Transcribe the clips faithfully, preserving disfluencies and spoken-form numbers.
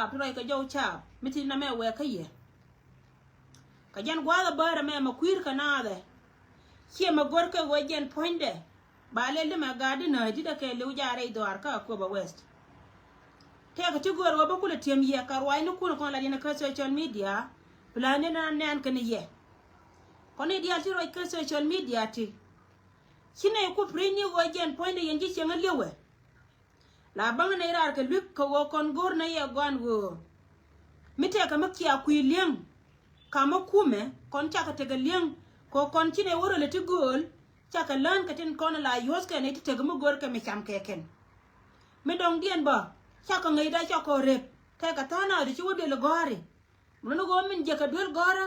Caap ti ruac kɛ jɔw caap mi ti namɛ wɛɛkä yɛ. Kɛ jɛn gua̱a̱th a bäär ɛmɛ mɛ kui̱r kɛ naath ɛ. Ciɛ mɛ gör kɛ ɣöö jɛn puɔ̱nydɛ ba lɛl di mɛ gaat di nääc di̱t ɛ kɛ li̱w jaarɛ i̱ dhɔaar kä Akoba West. Tëëkɛ ti gör ɣöö bä kulɛ ti̱em yɛ kɛ ruacnikun kɔn lat yɛn kä social media. Plan ni na nɛn kɛn yɛ. Kɔn i̱ diaal ti ruac kä social media ti ci nɛy ku piri̱ny ni ɣöö jɛn puɔ̱nydɛ yɛn ji̱ cieŋ a li̱wɛ. La baŋ nɛy raar kɛ lui̱k kɛ ɣöö kɔn go̱r nɛy yɛ gɔaan ɣöö mi tɛkɛ mi kia kui̱ li̱eŋ. Kamä kumɛ kɔn cakɛ tekɛ li̱eŋ kɛ ɣöö kɔn ci nɛy wä rölɛ ti gööl. Cakɛ lään kɛ tin kɔn la yuɔ̱thkɛ nɛy ti tekɛ mi görkɛ mi cam kɛ kɛn. Mi dɔ̱ŋdiɛn bä cakɛ ŋäcda cakɔ rep tɛkɛ tha̱a̱ŋ nath ti ci wä duël gɔ̱a̱ri. Mun ni ɣöö min jiɛkɛ duel gɔ̱rä.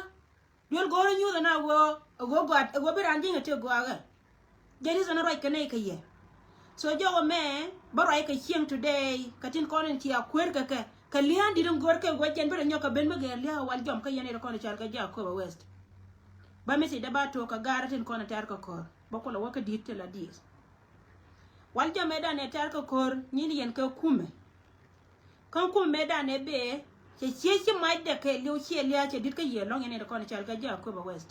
Duel gɔ̱rä nyuuth ɛn a ɣöö a ɣöö gɔaa a ɣöö bi raan ji̱n a tëë gɔaa ɣä. Jɛ reason ruac kɛ nɛy kɛ yɛ. So jɔwä mɛ bä ruac kɛ cieŋ today kɛ tin kɔn in ci a kueer kɛ kɛ kɛ lia̱a̱n di̱t in gör kɛ ɣöö jɛn bi rɛ nyɔk kɛ ben mi gɛɛr lia̱a̱ wal jɔm kä yɛn in kɔn in cal kɛ jɛ Akoba West. Bä mi thiec dee ba took kɛ gaarä tin kɔn in tɛ̈r kɛ kɔr bä kulɛ wä kä di̱t ti la di̱i̱t. Wal jɔmɛ dan ɛ tɛ̈r kä ko̱r nyin yɛn kɛ kumɛ. Kä kumɛ dan ɛ bee cɛ ciec ci macdɛ kɛ li̱w ciɛ lia̱a̱ cɛ di̱t kä yiëë lɔ̱ŋ yɛn ɛ kɔn cal kä jɛ Akoba West.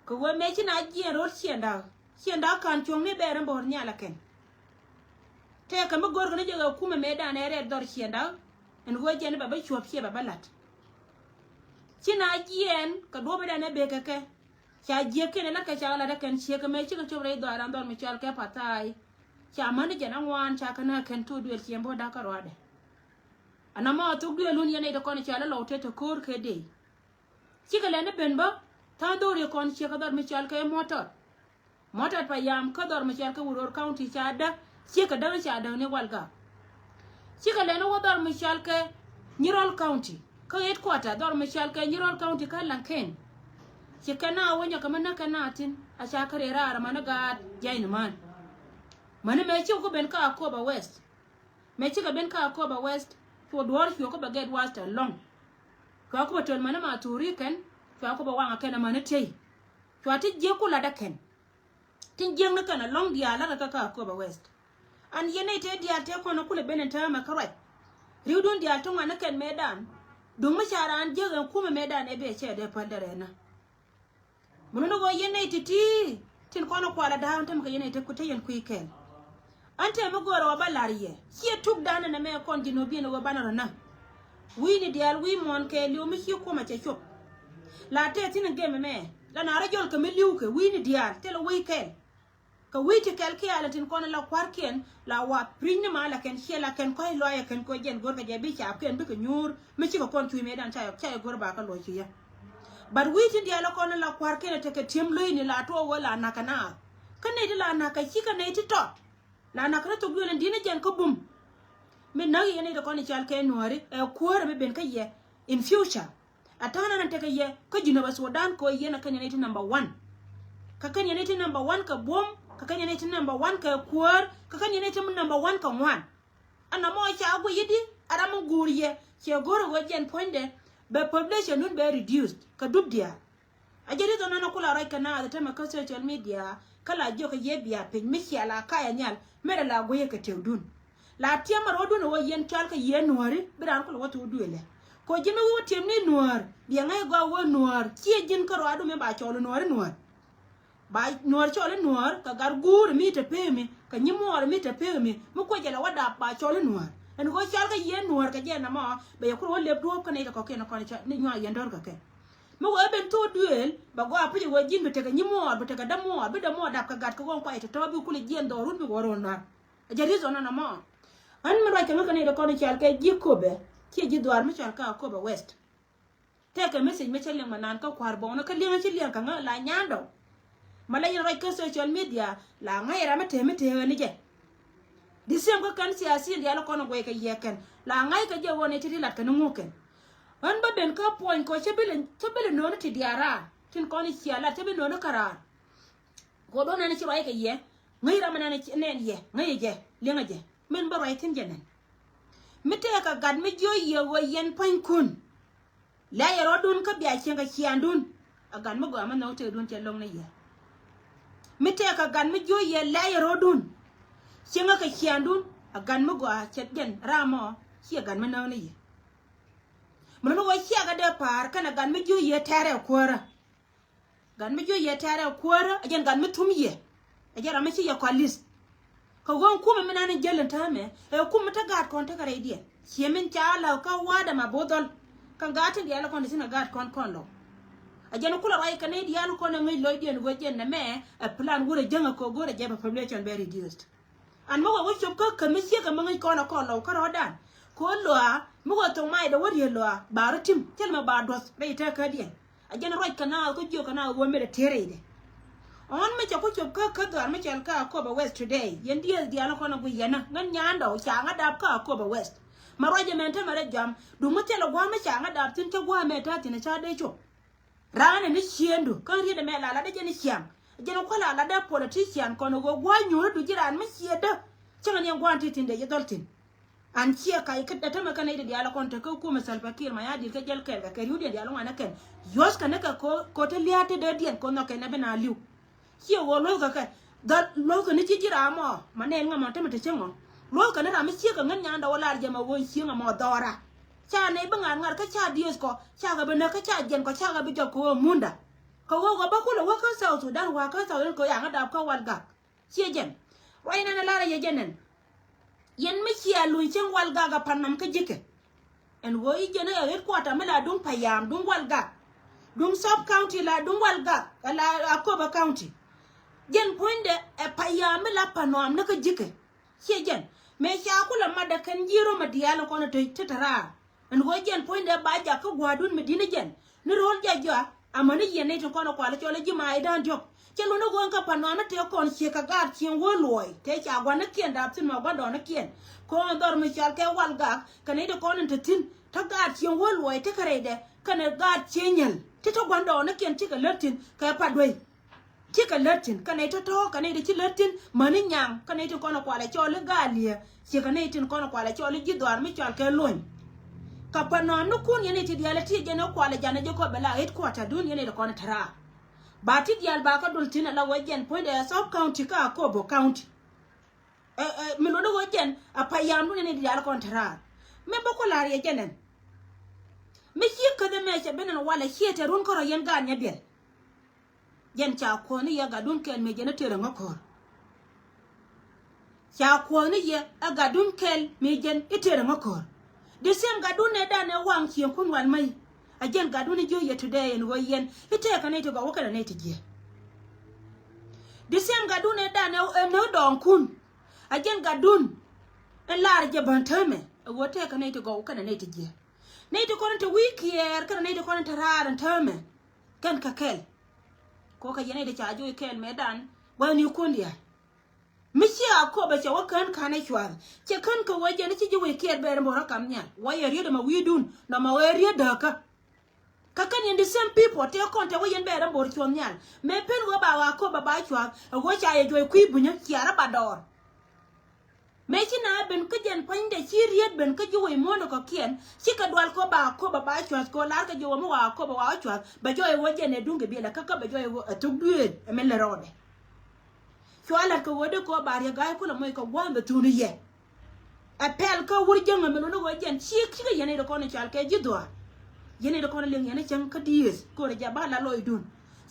Kɛ ɣöö mëë ci na jiɛɛn ro̱l ciɛɛnda ciɛɛnda ka̱n cuɔ̱ŋni bɛɛr in bä ɣöör nhial ɛ kɛn. Tëëkɛ mi go̱rkɛ ni jɛ ɣɛ kumɛ mëë dan ɛ rɛɛt dhɔr ciɛɛnda in ɣöö jɛn bɛ bä cuɔ̱p ciɛ bɛ bä la̱t. Ci na jiɛɛn kɛ duɔ̱ɔ̱p in dan ɛ bee kɛ kɛ. Ca jiäk kɛn ɛ la̱t kɛ ca lat ɛ kɛn ciek kɛ mëë cikɛ cop rɛy dhɔaaran dhɔr mi cɔal kɛ Pathai. Ca mäni jɛn aŋuan ca kɛ nä kɛn thok duëël ciɛ bo̱o̱da kä ruaadɛ. Anamɔ thok duëël wun yɛn nɛy ti kɔn cɔal ɛ lɔw tëë te ko̱o̱r kɛ dee. Cikɛ lɛn ni ben bä tha̱a̱ŋ dho̱ri kɔn ciek kɛ dhɔr mi cɔal kɛ Mɔtɔt. Mɔtɔt pa yam kä dhɔr mi cɔal kɛ Uror County ca däk ciek kɛ däk ca däk ni Walgak. Cikɛ lɛn ni wä dhɔr mi cɔal kɛ Nyirol County kä headquarter dhɔr mi cɔal kɛ Nyirol County kä Laŋken. Ci kɛn na wä nyɔk kɛ mi näk kɛn na thi̱n a ca kä rɛɛ raar mani gaat jiany ni män. Mani mëë cikɛ ku ben kä Akoba West. Mëë cikɛ ben kä Akoba West cu duɔ̱ɔ̱r cuɛ ku bɛ get wath tɛ lɔŋ. Cua ku bɛ töl mani ma thuri kɛn cua ku bɛ waŋ a kɛn a mani tey. Cua ti jiek ku lat a kɛn. Tin jiäkni kɛn a lɔ̱ŋ diaal la̱rä kä kä Akoba West. An yɛn nɛy tëë diaal tëë kɔn a kulɛ ben in täämɛ kä ruac. Ri̱wdun diaal ti ŋuan ni kɛn mëëdan. Duŋ mi ca raan jiäk ɛn kumɛ mëëdan ɛ bee cɛ dee päl dee rɛɛnä. Mun ni ɣöö yɛn nɛy ti̱ti̱ tin kɔn a kual a da̱a̱n tämɛ kɛ yɛn nɛy te ku te yɛn kui̱ kɛɛl. An tëë mi göörä wä bä la̱r yɛ ciɛ tukdan ɛn ɛmɛ kɔn ji̱ nööbiɛn ɣöö banɛ rɔ näk. Wi̱i̱ni diaal wi̱i̱ muɔ̱ɔ̱n kɛɛliw mi ci kumɛ cɛ cop. La tëë thi̱n in gem ɛmɛ la na rɔ jɔl kɛ mi li̱w kɛ wi̱i̱ni diaal thilɛ wi̱i̱ kɛl. Kɛ wi̱i̱ ti kɛl kiɛ alɛ tin kɔn la kua̱rkiɛn la wa piny ni ma la kɛn ciɛ la kɛn kɔ̱c lɔac ɛ kɛn kɛ jɛn go̱rkɛ jɛ bi caapkiɛn bikɛ nyuur mi cikɛ kɔn cuc mëëdan ca yɛ go̱r ba kä luɔc cu yɛ. But wi̱i̱ tin diaal ɛ kɔn la kua̱rkiɛn ɛ tekɛ ti̱em lo̱cni la tuɔɔk ɣöö la na̱k kɛ naath. Kä nɛy ti la na̱k kɛ cikɛ nɛy ti tɔt. La na̱k kɛ ni thok duël in di̱t ni jɛn kä bum. Mi näk yɛ nɛy ti kɔn i̱ cal kɛ nuääri ɛ kuäärä mi ben kä yɛ in future. A ta̱a̱ nan tekɛ yɛ kä Jinub Sudan kɛ ɣöö yɛn a kɛn yɛn iti number one. Kä kɛn yɛn iti number one kɛ buɔ̱m, kä kɛn yɛn iti number one kɛ kuäär, kä kɛn yɛn iti number one kɛ ŋuan. Ɛn nɔmɔ ca guic i̱di a ram mi guur yɛ ciɛ go̱r ɛ ɣöö jɛn puɔ̱nydɛ bɛ population dun bɛ reduced kɛ dup diaal. A jɛ ri dhɔn nɔnɔ kula ruac kɛ naath tämɛ kä social media kä la jiök kɛ yɛ bia piny mi cia la kayɛ nhial. Merɛ la guiyɛ kɛ tëkdun. La tiɛm a ruɔdun a wä yɛn cɔal kɛ yɛ nuääri bi raan kulɛ wä thok duëlɛ. Kɛ ji̱n mi wä tiɛm ni nuäär biɛ ŋäc gɔaa wä nuäär ciɛ ji̱n kä ruaadu mi ba cɔl nuääri nuäär. Ba nuäär cɔl nuäär kɛ gat guur mi te pemi kɛ nyimuɔɔr mi te pemi mi kuecɛ la wä dap ba cɔl nuäär. Ɛn kɛ wä cɔal kɛ yɛ nuäär kɛ jɛ namɔ bɛ yɛ kur wä lep duɔ̱ɔ̱p kä nɛy te kɔkiɛn kɔn ni nyuak yɛn dɔ̱r kɛ kɛ. Mi wee ben thok duëël bɛ gɔaa puc ɛ wee ji̱n bi tekɛ nyimuɔɔr bi tekɛ dämuɔɔr bi dämuɔɔr dap kɛ gat kɛ ɣɔ̱ŋ kuay tɔ̱tɔ̱ bi kulɛ jiɛn dhɔrun bi wä ro̱l nua̱r. A jɛ reason nɔnɔ mɔ. Ɣän mi ruac kɛ ŋäk kɛ nɛy ti kɔn i̱ cal kɛ ji̱ Kopɛ kiɛ ji̱ dhuaar mi cal kɛ Akoba West. Tëëkɛ message mi cä liŋ mɛ naan kä kua̱r buɔ̱ŋni kä liŋ ci liŋ kɛ ŋäk la nyandɔ. Ma la yɛn ruac kä social media la ŋa̱c ram mi tëë mi tëë ɣän i̱ jɛ. Di same kä kɛn siasin diaal kɔn guɛc kɛ yɛ kɛn la ŋa̱c kɛ jɛ ɣɔn i̱ ti ti lat kɛn i̱ ŋuk kɛn. Ɣän bä ben kä puɔ̱ny kɔ cä bilɛ cä bilɛ no̱o̱ni ti diaal raar tin kɔn i̱ cia lat cä bi no̱o̱ni kä raar. Kɔ do̱n nɛn ci ruac kɛ yɛ ŋäc ram nɛn nɛn yɛ ŋäc jɛ liŋ jɛ min bä ruac thi̱n jɛ nɛn. Mi tëëkɛ gat mi jiɔ yɛ ɣöö yɛn pua̱nykun. Lɛ̈ yɛ rɔ̱dun kä bia cieŋ kɛ ciaandun. A gat mi gɔaa mi nhɔk tëëkdun cɛ lo̱ŋ ni yɛ. Mi tëëkɛ gat mi jiɔ yɛ lɛ̈ yɛ rɔ̱dun. Cieŋ kɛ ciaandun a gat mi gɔaa cɛ jɛn ram mɔ ciɛ gat mi näk ni yɛ. Mi luni wä ciɛk a dee pa̱a̱r kɛnɛ gat mi jiö yɛ tɛrɛ kuäärä. Gat mi jiö yɛ tɛrɛ kuäärä a jɛn gat mi thum yɛ. A jɛn ram mi ci yɛ kɔalis. Kɛ ɣöö kumɛ mi nan in jäl in täämɛ ɛ kumɛ te gaat kɔn tekɛ rɛydiɛn. Ciɛ min ca lä kä wa̱a̱dɛ ma bo̱o̱th dhɔl. Kä gaat tin diaal kɔn ti thin a gaat kɔn kɔn lɔw. A jɛn kulɛ ruac kɛ nɛy diaal kɔn ɛ ŋäc lɔcdiɛn ɣöö jɛn nɛmɛ ɛ plan wurɛ jäŋä kɛ ɣöö go̱rɛ jɛ bɛ population bɛ reduced. An mi wä wä cop kä kä mi ciek kä mi ŋäc kɔn a kɔn lɔw kä rɔ̱dan. Kɛ ɣöö lɔa mi wä thok mac dee wä riet lɔa ba rɔ tim thil mi ba duɔth rɛy tɛk kädiɛn. A jɛn ruac kɛ naath kä jiök kɛ naath wä mi dee tëë rɛydɛ. Ɣän mi cɛ ku cop kä kä dhɔaar mi cɔal kä Akobo West today yɛn dieth diaal kɔn a guic yɛn ŋän nyandɔ ca ŋä dap kä Akobo West. Ma ruac ɛmɛn te mɛ rɛ jam duŋ mi thilɛ gua̱a̱m mi ca ŋä dap thi̱n cä gua̱a̱m mɛ ta̱a̱ thi̱n ca dee cop. Raan ɛn ni ciëëndu kä riet ɛmɛ la la dee jɛn ciaŋ. Jɛn kua̱l la la dee politician kɔn ɣöö gua̱a̱ nyuuri du ji̱ raan mi ciëëdä. Cäŋɛ ni ɛn gua̱a̱n ti thi̱n dee ji̱ dhɔl thi̱n. An ciɛ kac kä dee tämɛ kä nɛy ti diaal kɔn te kä kumɛ Salva Kiir Mayardit kä jäl kɛl kɛ kɛ riwdiɛn diaal ŋuan ɛ kɛn. Yuɔ̱th kɛ ni kɛ ko ko te lia̱a̱ te dee diɛn ko nhɔk kɛ nɛ bi na li̱w. Ciɛ ɣöö luɔ̱thkɛ kɛ dhɔl luɔ̱thkɛ ni ci ji̱ ram ɔ ma nɛn ŋa mɔ tämɛ te cäŋ ɔ. Luɔ̱thkɛ ni ram mi ciek kɛ ŋän nyandɛ wä lar jɛ ma ɣöö cieŋ ɛ mɔ dhɔra. Ca nɛy bi ŋa̱r ŋa̱r kä ca dieth kɔ ca kɛ bi näk kä ca jiɛn kɔ ca kɛ bi jɔk kɛ ɣöö munda. Kɛ ɣöö kɛ bä kulɛ wä kä South Sudan wa kä South Sudan kɛ ɣöö yaŋä dap kä Walgak. Ciɛ jɛn ruac nɛn ɛ lar ɛ yɛ jɛn ɛn. Yɛn mi cia luny cieŋ Walgak ɛ pan nɔm kä ji̱kɛ. Ɛn ɣöö i̱ jɛn ɛ headquarter mi la duŋ Payam duŋ Walgak. Duŋ sub county la duŋ Walgak ɛ la Akobo county. Jɛn puɔ̱nydɛ ɛ Payam mi la Panɔam ni kä ji̱kɛ. Ciɛ jɛn mëë ca kulɛ matdɛ kɛn ji̱ röm ɛ diaal in kɔn ɛ te te raar. Ɛn ɣöö jɛn puɔ̱nydɛ ba jak kä gua̱a̱rdun mi di̱t ni jɛn ni ro̱l jɛ jɔa. Amäni yɛn nɛy tin kɔn ɛ kualɛ cɔl i̱ ji̱ ma̱a̱cdan diɔ̱k. Cɛ luɔ̱n i̱ ɣöö ɛn kä Panɔam ni tëë kɔn ciek kɛ gaat cieŋ wä luɔ̱ɔ̱c tëë ca gua̱nikiɛn dap thi̱n ma gua̱ndɔɔŋnikiɛn. Kɔn dhɔr mi cɔal kɛ Walgak kɛ nɛy ti kɔn in te thi̱n te gaat cieŋ wä luɔ̱ɔ̱c tekɛ rɛydɛ kɛnɛ gaat cieŋ nyäl ti te gua̱ndɔɔŋnikiɛn cikɛ lät thi̱n kɛ Paduey. Cikɛ lät thi̱n kä nɛy tɔ̱tɔ̱ kä nɛy ti ci lät thi̱n mäni nyaŋ kä nɛy ti kɔn kualɛ cɔl i̱ Galiɛ. Cikɛ nɛy tin kɔn kualɛ cɔl i̱ ji̱ dhɔaar mi cɔal kɛ Lony. Kä Panɔam ni kun yɛn nɛy ti diaal ti jɛn i̱ kualɛ janɛ jɛ kɔ bɛ la headquarter dun yɛn nɛy ti kɔn te raar. Ba ti diaal ba kä dul thi̱n ala wä jɛn puɔ̱nydɛ sub county kä Akobo county. Ɛ, ɛ, mi luɔ̱n i̱ wä jɛn a Payam dun yɛn nɛy ti diaal kɔn te raar. Mɛ bä ku la̱r yɛ jɛn ɛn. Mi ci käth ɛmɛ cɛ ben ɛn walɛ ciɛ te run kärɔ yɛn gaat nyɛ biɛl. Jɛn ca kuɔth ni yɛ gatdun kɛl mëë jɛn i̱ tëë rɛ ŋä ko̱r. Ca kuɔth ni yɛ ɛ gatdun kɛl mëë jɛn i̱ tëë rɛ ŋä ko̱r. The same gatdun nɛ dan ɛ waŋ cieŋkun wal mäc. A jɛn gatdun i̱ jiö yɛ today ɛn ɣöö yɛn i̱ tëë kɛ nɛy ti gɔw wä kɛnɛ nɛy ti jiɛ. The same gatdun nɛ dan ɛ nä dɔɔŋkun. A jɛn gatdun in lar jɛ bän täämɛ ɛ ɣöö tëë kɛ nɛy ti gɔw wä kɛnɛ nɛy ti jiɛ. Nɛy ti kɔn in te wi̱i̱ kiɛɛr kɛnɛ nɛy ti kɔn in te raar in täämɛ. Kɛn kä kɛl. Ko kä yɛn ɛ ti ca joc kɛl mɛ dan gua̱thni kuɔ̱n diaal. Mi ci Akobo cɛ wä kään ka̱n ɛ cua̱th cɛ kään kɛ wä jɛn ci ji̱ wec kiɛɛr bɛɛr in bo̱r ɛ kam nhial wä yɛ riet ɛmɛ wi̱i̱dun nɔmɔ wä yɛ riet dääkä. Kä kän yɛn the same people tëë kɔn tɛ wä yɛn bɛɛr in bo̱r cuɔ̱n nhial mɛ pen wä ba wä Akobo ba cua̱th ɛ wä ca yɛ juɔc kui̱ bunyä ciaarä ba dɔɔr. Mëë ci na ben kä jɛn puɔ̱nydɛ ci riet ben kä ji̱ wec muɔ̱ɔ̱n kɔ̱kiɛn cikɛ dual kɔ ba Akobo ba cua̱th kɔ lar kɛ ji̱ wä mi wa Akobo wa cua̱th bɛ jɔɔc wä jɛn ɛ duŋ kɛ biɛlɛ kä kä bɛ jɔɔc wä ɛ thok duëël ɛ min lɛ rɔɔdɛ. Cua la̱t kɛ wä dee kɔ ba riek ga̱a̱c kulɛ moc kɛ gua̱a̱m bɛ thun yɛ. Ɛ pɛl kä wur jäŋä mi luni wä jɛn ci cikɛ yɛn i̱ dee kɔn i̱ cal kɛ ji̱ dhuaar. Yɛn i̱ dee kɔn i̱ liŋ yɛn i̱ cäŋ kä dieth kɛ wä dee jɛ ba la lɔcdun.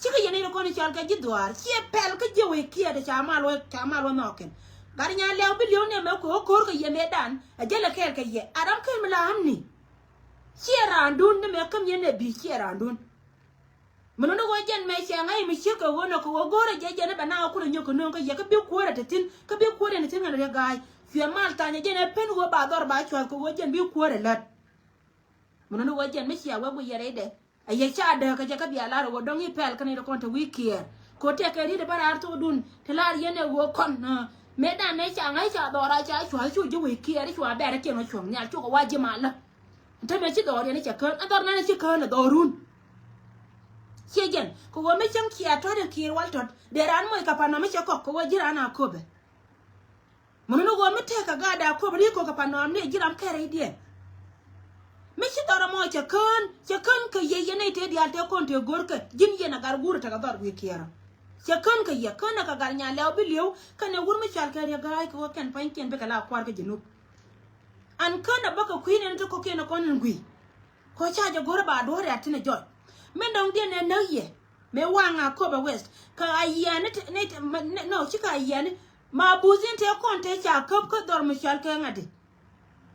Cikɛ yɛn i̱ kɔn i̱ cɔal kɛ ji̱ dhuaar ciɛ pɛl kä ji̱ wec kiɛɛt ca mal wä ca mal wä nhɔɔkin. Gat nya lɛw bi li̱w nɛmɛ kɛ wä ko̱r kɛ yɛ mëëdan a jälɛ kɛɛl kɛ yɛ a ram kɛl mi la amni. Ciɛ raandun ni mɛ käm yɛn ɛ bi̱i̱ ciɛ raandun. Mi luni wä jɛn mɛ cɛ ŋa̱c mi ciek kɛ ɣöö nɔ kɛ ɣöö go̱o̱rɛ jɛ jɛn ɛ bɛ na wä kulɛ nyök kɛ nööŋ kä yɛ kä bi kuäärɛ te thi̱n kä bi kuäärɛ ni thi̱n ŋän riek ga̱a̱c. Cuɛ mal thanyɛ jɛn ɛ pen ɣöö ba dhɔr ba cua̱th kɛ ɣöö jɛn bi kuäärɛ lät. Mi luni wä jɛn mi cia wee guic yɛ rɛydɛ. A yɛ ca dääk kä jɛ kä bia lar ɛ wä dɔ̱ŋ i̱ pɛl kä nɛy ti kɔn te wi̱i̱ kiɛɛr. Kɛ ɣöö tɛkɛ riet ɛ bä raar thokdun te lar yɛn ɛ ɣöö kɔn. Mëëdan nɛ ca ŋa̱c ca dhɔra ca cua̱th cu ji̱ wi̱i̱ kiɛɛr cua bɛ̈rɛ kiɛn wä cuɔ̱ŋ nhial cukɛ wa ji̱ malä. Te mëë ci dhɔr yɛn cɛ kään ɛ dhɔr nan ci kään ɛ dhɔrun. Ciɛ jɛn kɛ ɣöö mi cäŋ cia tɔ̱t in kiɛɛr wal tɔ̱t dee raan moc kɛ Panɔam mi cɛ kɔk kɛ ɣöö ji̱ raan a köpɛ. Mun ni ɣöö mi tëëk kɛ gaat Akobo ri ko̱k kɛ Panɔam ni ji̱ ram kɛrɛcdiɛn. Mi ci dhɔr ɛmɔ cɛ kään cɛ kään kɛ yiëë yɛn nɛy tëë diaal tëë kɔn tëë go̱rkɛ ji̱n yɛn a gat guur tekɛ dhɔr wi̱i̱ kiɛɛrä. Cɛ kään kɛ yɛ kään ɛ kɛ gat nya lɛw bi li̱ew kɛnɛ wur mi cɔal kɛ Riek Ga̱a̱c kɛ ɣöö kɛn pa̱nykiɛn bikɛ la kua̱r kä Junub. An kään ɛ bä kɛ kui̱ nɛn ti kɔ̱kiɛn ɛ kɔn in gui̱i̱. Kɔ ca jɛ go̱r ba duɔ̱r riat tin ɛ jɔc. Min dɔ̱ŋ diɛn ɛ näk yɛ. Mëë waŋ a köp ɛ West. Kä a yiani te, ni te, ma, ni, no, cikɛ a yiani. Ma buth in te kɔn te ca käp kä dhɔr mi cɔal kɛ ŋa̱di.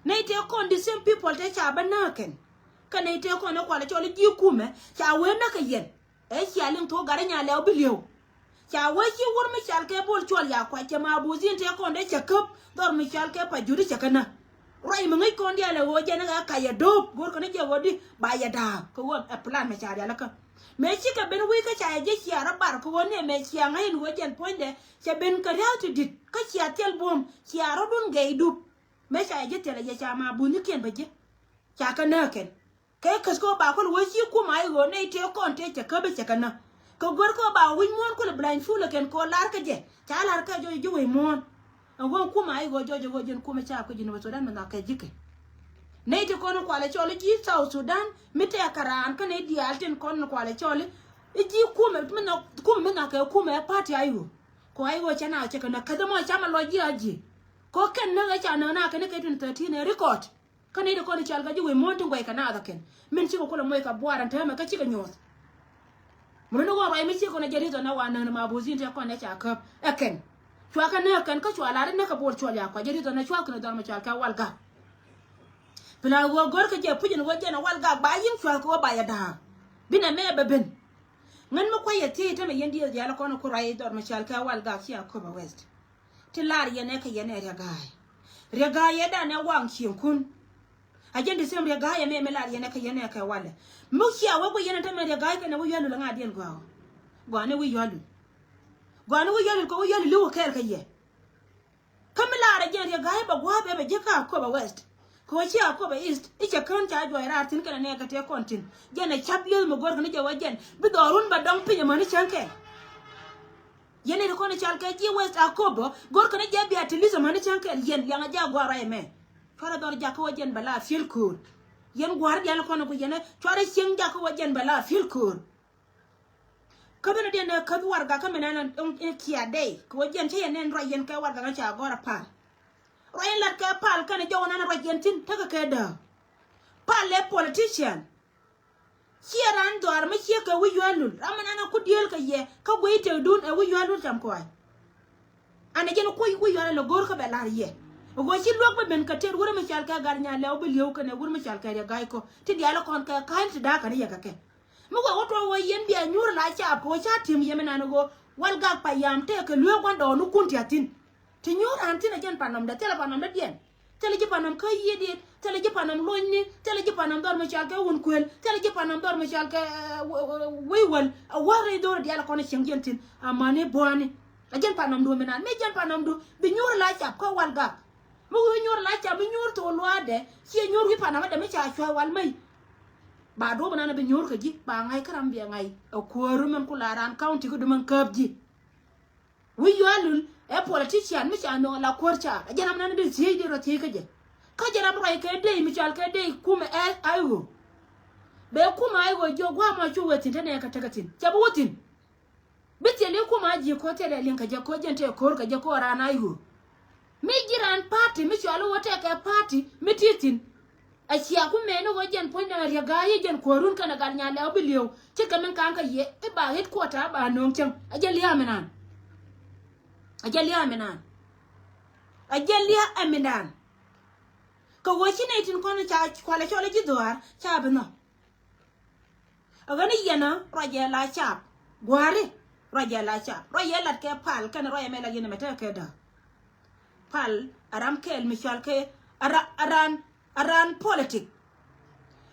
Nɛy te kɔn the same people te ca bä näk kɛn. Kä nɛy te kɔn ɛ kual ɛ cɔl i̱ ji̱ kumɛ ca wee näk kɛ yɛn. Ɛ cia liŋ thok gat inya lɛw bi li̱ew. Ca wee ci wur mi cal kɛ bol cuɔl ya kuac cɛ ma buth in te kɔn dee cɛ käp dhɔr mi cal kɛ pa jut i̱ cɛ kɛ näk. Ruac mi ŋäc kɔn diaal ɛ ɣöö jɛn ɛ ɣä kac ɛ do̱p go̱rkɛ ni jɛ ɣöö di ba yɛ da̱a̱k kɛ ɣöö ɛ plan mɛ ca rial kä. Mëë cikɛ ben wi̱i̱ kä ca yɛ ji̱ cia rɔ bar kɛ ɣöö ni ɛmɛ cia ŋa̱c in ɣöö jɛn puɔ̱nydɛ cɛ ben kɛ ria̱a̱c ti di̱t kä cia thil buɔ̱m cia rɔ̱dun gɛy dup. Mëë ca yɛ ji̱ thil ɛ yɛ ca ma buth ni kiɛn bä ji̱. Ca kɛ näk kɛn. Kɛ käth kä ba kɔn wee ci kumɛ a i̱ ɣöö nɛy tëë kɔn tëë cɛ käp i̱ cɛ kɛ näk. Kɛ gör kä ba wi̱c muɔ̱ɔ̱n kulɛ blindfold kɛn kɛ ɣöö lar kä jɛ. Ca lar kä jɔc ji̱ wec muɔ̱ɔ̱n. Ɛn ɣöö kumɛ a i̱ ɣöö jɔc ɛ ɣöö jɛn kumɛ ca kui̱c Jinub Sudan mi nhɔak kɛ ji̱ kɛ. Nɛy ti kɔn kualɛ cɔl i̱ ji̱ South Sudan mi tɛk kɛ raan kä nɛy diaal tin kɔn kualɛ cɔl i̱ ji̱ kumɛ mi nhɔak, kumɛ mi nhɔak kɛ kumɛ ɛ party a i̱ ɣöö. Kɛ ɣöö a i̱ ɣöö cɛ na cɛ kɛ näk käth ɛmɔ camɛ lɔc ji̱ a ji̱. Kɛ ɣöö kɛn näk ɛ ca näk na kɛn i̱ kɛ twenty thirteen ɛ record. Kä nɛy ti kɔn i̱ cɔal kɛ ji̱ wec muɔ̱ɔ̱n ti guɛc kɛ naath ɛ kɛn min cikɛ kulɛ moc kɛ buar ɛn täämɛ kä cikɛ nyuɔ̱th. Mun ni ɣöö ruac mi ciek kɔn ɛ jɛ ri̱th ɔn ɛ wa näk ni ma buth in te kɔn ɛ ca käp ɛ kɛn. Cua kɛ näk kɛn kä cua lar i̱ näk kɛ bol cuɔl ya kuac jɛ ri̱th ɔn ɛ cua kɛn ɛ dhɔr mi cɔal kɛ Walgak. Pla ɣöö gör kɛ jɛ puc ɛn ɣöö jɛn ɛ Walgak ba yi̱n cua kɛ ɣöö ba yɛ da̱a̱k. Bi nɛ mɛ bɛ ben. Ŋän mi kuac yɛ thiec tämɛ yɛn dieth diaal kɔn ɛ ku ruac dhɔr mi cɔal kɛ Walgak ci a köp ɛ West. Ti lar yɛn ɛ kɛ yɛn ɛ Riɛk Ga̱a̱y. Riɛk Ga̱a̱y ɛ danɛ waŋ cieŋkun. A jɛn ti thiäm Riɛk Ga̱a̱y ɛmɛ mi lar yɛn ɛ kɛ yɛn ɛ kɛ walɛ. Mi cia wee guɔ yɛn ɛ tämɛ Riɛk Ga̱a̱y kɛnɛ wi̱i̱ yual lul ŋa̱diɛn gɔaa. Gɔaa ni wi̱i̱ yual lul. Gɔaa ni wi̱i̱ yual lul kɛ wi̱i̱ yual lul li̱w kɛɛl kɛ yɛ. Kä mi lar ɛ jɛn Riɛk Ga̱a̱y bɛ gua̱a̱th ɛ bɛ ji̱ kä Akobo West. Kɛ wee ci Akobo East i̱ cɛ kään ca juɔc raar thi̱n kɛnɛ nɛɛkɛ tëë kɔn thi̱n. Jɛn ɛ ca̱p li̱eth mi go̱rkɛ ni jɛ wee jɛn bi dhɔrun bɛ dɔŋ piny ɛmäni cäŋ kɛɛl. Yɛn nɛy ti kɔn i̱ cal kɛ ji̱ West Akobo, go̱rkɛ ni jɛ bia ti li̱th ɛmäni cäŋ kɛl yɛn liaŋ a jɛ a gua̱a̱r ruac ɛmɛ. Cuarɛ dhɔr jakä wä jɛn bɛ la fiel köör. Yɛn gua̱a̱r diaal kɔn i̱ ku yɛn ɛ cuarɛ cieŋ jakä wä jɛn bɛ la fiel köör. Kä ben ɛ diɛn ɛ käth warɛgak kä min ɛn in kia dɛy kɛ wä jɛn cä yɛn nɛn ruac yɛn kɛ warɛgak ɛ ca gɔ̱r ɛ pal. Ruac in lat kɛ pal kɛn ɛ jɔw ɛn ɛn ruac yɛn thi̱n tekɛ kɛ dääk. Pal ɛ politician. Ciɛ raan dhɔaar mi ciek kɛ wi̱c yua̱a̱ lul ram mi nan a ku dieel kɛ yɛ kä guiy tëkdun ɛ wi̱c yua̱a̱ lul cam kɔac. An ɛ jɛn kuc wi̱c yua̱a̱ lul ɛ go̱o̱r kä bɛ la̱r yɛ. Ɛ ɣöö ci luäk bi ben kɛ tëët wur mi cal kɛ Gat Nyalɛw bi li̱ew kɛnɛ wur mi cal kɛ Riɛk Ga̱a̱y kɔ ti diaal kɔn kɛ ka̱ny ti da̱a̱k kɛn yɛ kɛ kɛ. Mi wä wä tuɔɔk wä yɛn bia nyuur la cap kɛ wä ca ti̱em yɛ mi nan ɛ ɣöö Walgak payam tëëkɛ lueek gua̱ndɔɔŋnikun ti a thi̱n. Ti nyuur raan thi̱n ɛ jɛn panɔmdɛ thilɛ panɔmdɛ diɛn. Thilɛ ji̱ panɔm kä yiëëdiɛn, thilɛ ji̱ panɔm lonyni, thilɛ ji̱ panɔm dhɔr mi cal kɛ wun kuël, thilɛ ji̱ panɔm dhɔr mi cal kɛ, eh, w-, w-, wi̱i̱ wäl. A wäl rɛy dho̱r diaal kɔn cieŋ jiɛn thi̱n amäni bua̱a̱ni. A jɛn panɔmdu mi naan mi jɛn panɔmdu bi nyuur la cap kä Walgak. Mi wi̱i̱ nyuur la cap mi nyuur thok luaadɛ ciɛ nyuur wi̱i̱ panɔm adɛ mi ca cua̱ wal mɛy. Ba duɔ̱p naan bi nyuur kɛ ji̱ ba ŋa̱c kä ram biɛ ŋa̱c. A kuääru mɛn ku la raan county kä dumän käp ji̱. Wi̱i̱ yua̱a̱ lul ɛ politician mi ca nööŋ la kuäär caar. Ɛ jɛn ram nan bi thiec di rɔ thiec kä jɛ. Kä jɛn ram ruac kɛ dey mi cɔal kɛ dey kumɛ ɛ a i̱ ɣöö. Bɛ kumɛ a i̱ ɣöö jiök gua̱a̱ mɔ cu wee thi̱n te nɛɛkɛ tekɛ thi̱n cɛ bi wä thi̱n. Bi thil i̱ kumɛ a ji̱ ko̱ thilɛ liŋ kɛ jɛ ko̱ jɛn tëë ko̱r kɛ jɛ ko̱ raan a i̱ ɣöö. Mi ji̱ raan party mi cɔal i̱ ɣöö tɛkɛ party mi ti thi̱n. A cia ku mɛn i̱ ɣöö jɛn puɔ̱nydɛ Riɛk Ga̱a̱y i̱ jɛn kuäärun kɛnɛ Gat Nyalɛw bi li̱ew ce̱tkɛ min ka̱a̱ŋ kɛ yɛ i̱ ba headquarter ba nööŋ cäŋ. A jɛ lia̱a̱ mi naan. A jɛ lia̱a̱ mi naan. A jɛ lia̱a̱ ɛ mi naan. Kɛ ɣöö ci nɛy tin kɔn ca kualɛ cɔl i̱ ji̱ dhuaar ca bi nhɔk. A ɣän i̱ yɛn a ruacɛ la cap gua̱a̱ri. Ruacɛ la cap ruacɛ lat kɛ pal kɛnɛ ruacɛ mɛ lat yɛn ɛmɛ tekɛ kɛ dääk. Pal a ram kɛɛl mi cɔal kɛ a ra-, a raan, a raan politic.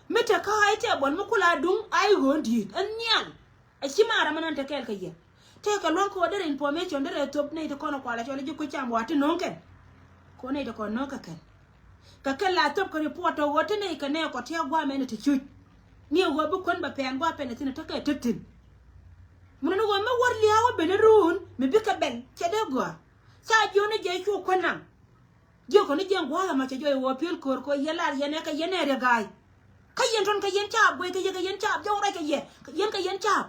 Mi te kä a i̱ tɛbɔl mi kula duŋ a i̱ ɣöö di̱i̱t ɛn nhial. A ci ma ram ɛnan te kɛɛl kɛ yɛ tekɛ lua̱ŋ kɛ ɣöö derɛ information derɛ thop nɛy ti kɔn ɛ kualɛ cɔl i̱ ji̱ kui̱ cam wa ti no̱o̱ŋ kɛn. Kɛ ɣöö nɛy ti kɔn no̱o̱ŋ kɛ kɛn. Kɛ kɛ la thop kɛ report tɔ ɣöö te nɛy kɛ nɛɛkɔ tiɛ gua̱a̱ mɛn ti cuc. Ni ɛ ɣöö bi kuän bɛ pɛn gua̱a̱ pɛn ɛ thi̱n ɛ tekɛ tet thi̱n. Mun ni ɣöö mi wär lia̱a̱ wä ben iruun mi bikɛ bɛl cɛ dee gɔaa. Ca jiön ni jɛ cu kuän naŋ. Jiök kɔn ni jiɛn gua̱a̱th ɛmɔ cɛ jɔɔc ɣöö piöl köör kɛ ɣöö yɛn lar yɛn ɛ kɛ yɛn ɛ Riɛk Ga̱a̱y. Kä yɛn tɔn kɛ yɛn caap guey kɛ yɛ kɛ yɛn caap jɔw rɛc kɛ yɛ kɛ yɛn kɛ yɛn caap.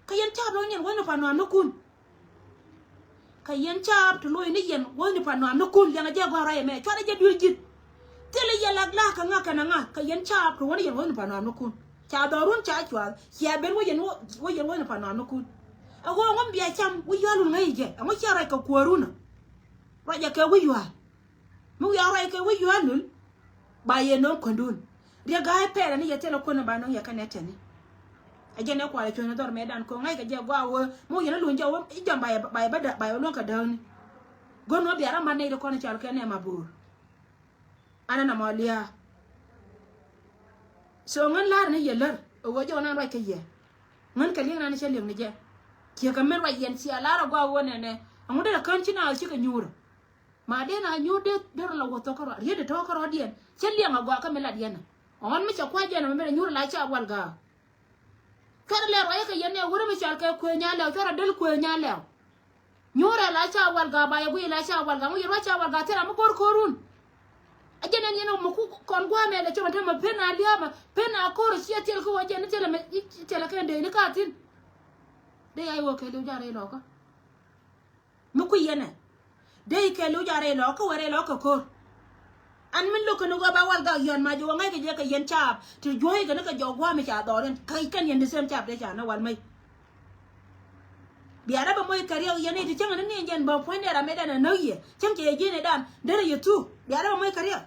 Kä yɛn caap lɔny yɛn wäthni pa̱n nuaamnikun. Kä yɛn caap ti lo̱c ni yɛn wäthni pa̱n nuaamnikun liɛŋɛ jɛ gɔ̱a̱r ruac ɛmɛ cuarɛ jɛ duëë ji̱th. Thilɛ yɛ lak la̱a̱ kɛ ŋa kɛnɛ ŋa kɛ yɛn caap kɛ wä ni yɛn wä ni pa̱n nɔam ni kun. Ca dhɔrun ca cuath cia ben wä yɛn wä, wä yɛn wä ni pa̱n nɔam ni kun. Ɛ ɣöö ŋun bia cam wä yual wun ŋäc jɛ ɛ ŋu cia ruac kɛ kuäärun ɛ. Ruacɛ kɛ wä yual. Mi wiaa ruac kɛ wä yual lul. Ba yɛ no̱o̱ŋ kuändun. Riek ga̱a̱c pɛɛrɛ ni yɛ thilɛ kuäär ni ba no̱o̱ŋ yɛ kɛnɛ tɛni. Ɛ jɛn ɛ kualɛ cuɛn ni dhɔr mɛtdan ko̱ ŋa̱c kɛ jɛ gua̱a̱ wä mi wä yɛn ni luny jɛ wä i̱ jɔm ba yɛ ba yɛ bä da ba yɛ wä luäŋ kɛ dääkni. Go̱n wä bia ram mat nɛy ti kɔn i̱ cɔal kɛ nɛ ma bo̱o̱r. An ɛn amɔ lia̱a̱. So ŋän la̱r ni yɛ lär ɛ ɣöö jɔk nan ruac kä yɛ. Ŋän kɛ li̱eŋ nan cä li̱eŋ ni jɛ. Ciɛ kɛ min ruac yɛn cia la̱r ɛ gua̱a̱ ɣöö nɛnɛ. Ɛŋu derɛ kään ci naath cikɛ nyuur. Ma dee na nyuur dee derɛ la wä thok kärɔa riet dee tɔ̱ kärɔa diɛn cä liɛŋ ɛ gua̱a̱ kä mi lat yɛn ɛ. Ɣɔn mi cɛ kua̱c jɛn ɛ mi min ɛ nyuur la ca wal ga̱a̱. Cuarɛ lɛ ruac kɛ yɛn ɛ wurɛ mi cɔal kɛ kuëë nya lɛw cuarɛ del kuëë nya lɛw. Nyuurɛ la ca walga ba yɛ guiy la ca walga ŋu yɛ ruac ca walga thil ram mi go̱r ko̱run. A jɛn ɛn yɛn ɔ mi ku kɔn gua̱a̱mɛ lɛ cɔmɛ tämɛ pen a lia̱a̱mɛ pen a ko̱r ɔ ciɛ thil kä wä jɛn thilɛ mɛ thilɛ kɛn dee ni ka thin. Dee ya iwä kɛɛliw ja̱ rɛy lɔkä. Mi ku yɛn ɛ dee ikɛɛliw ja̱ rɛy lɔkä wä rɛy lɔkä ko̱r. An min lo̱k kɛn wä ba wal gak yɔn mac wä ŋa̱ckɛ jɛ kɛ yɛn caap ti juɔ̱ɔ̱c kɛn kɛ jɔk gua̱a̱mɛ ca dhɔr in kä kɛn yɛn di sɛm caap dee ca na wal mec. Bia rɛ bɛ moc kɛ riɛk yɛn i̱ ti cäŋ ni ni jɛn bä puɔ̱nydɛ ram idan ɛ näk yɛ cäŋ cɛ yɛ ji̱n idan derɛ yɛ thuk bia rɛ bɛ moc kɛ riɛk.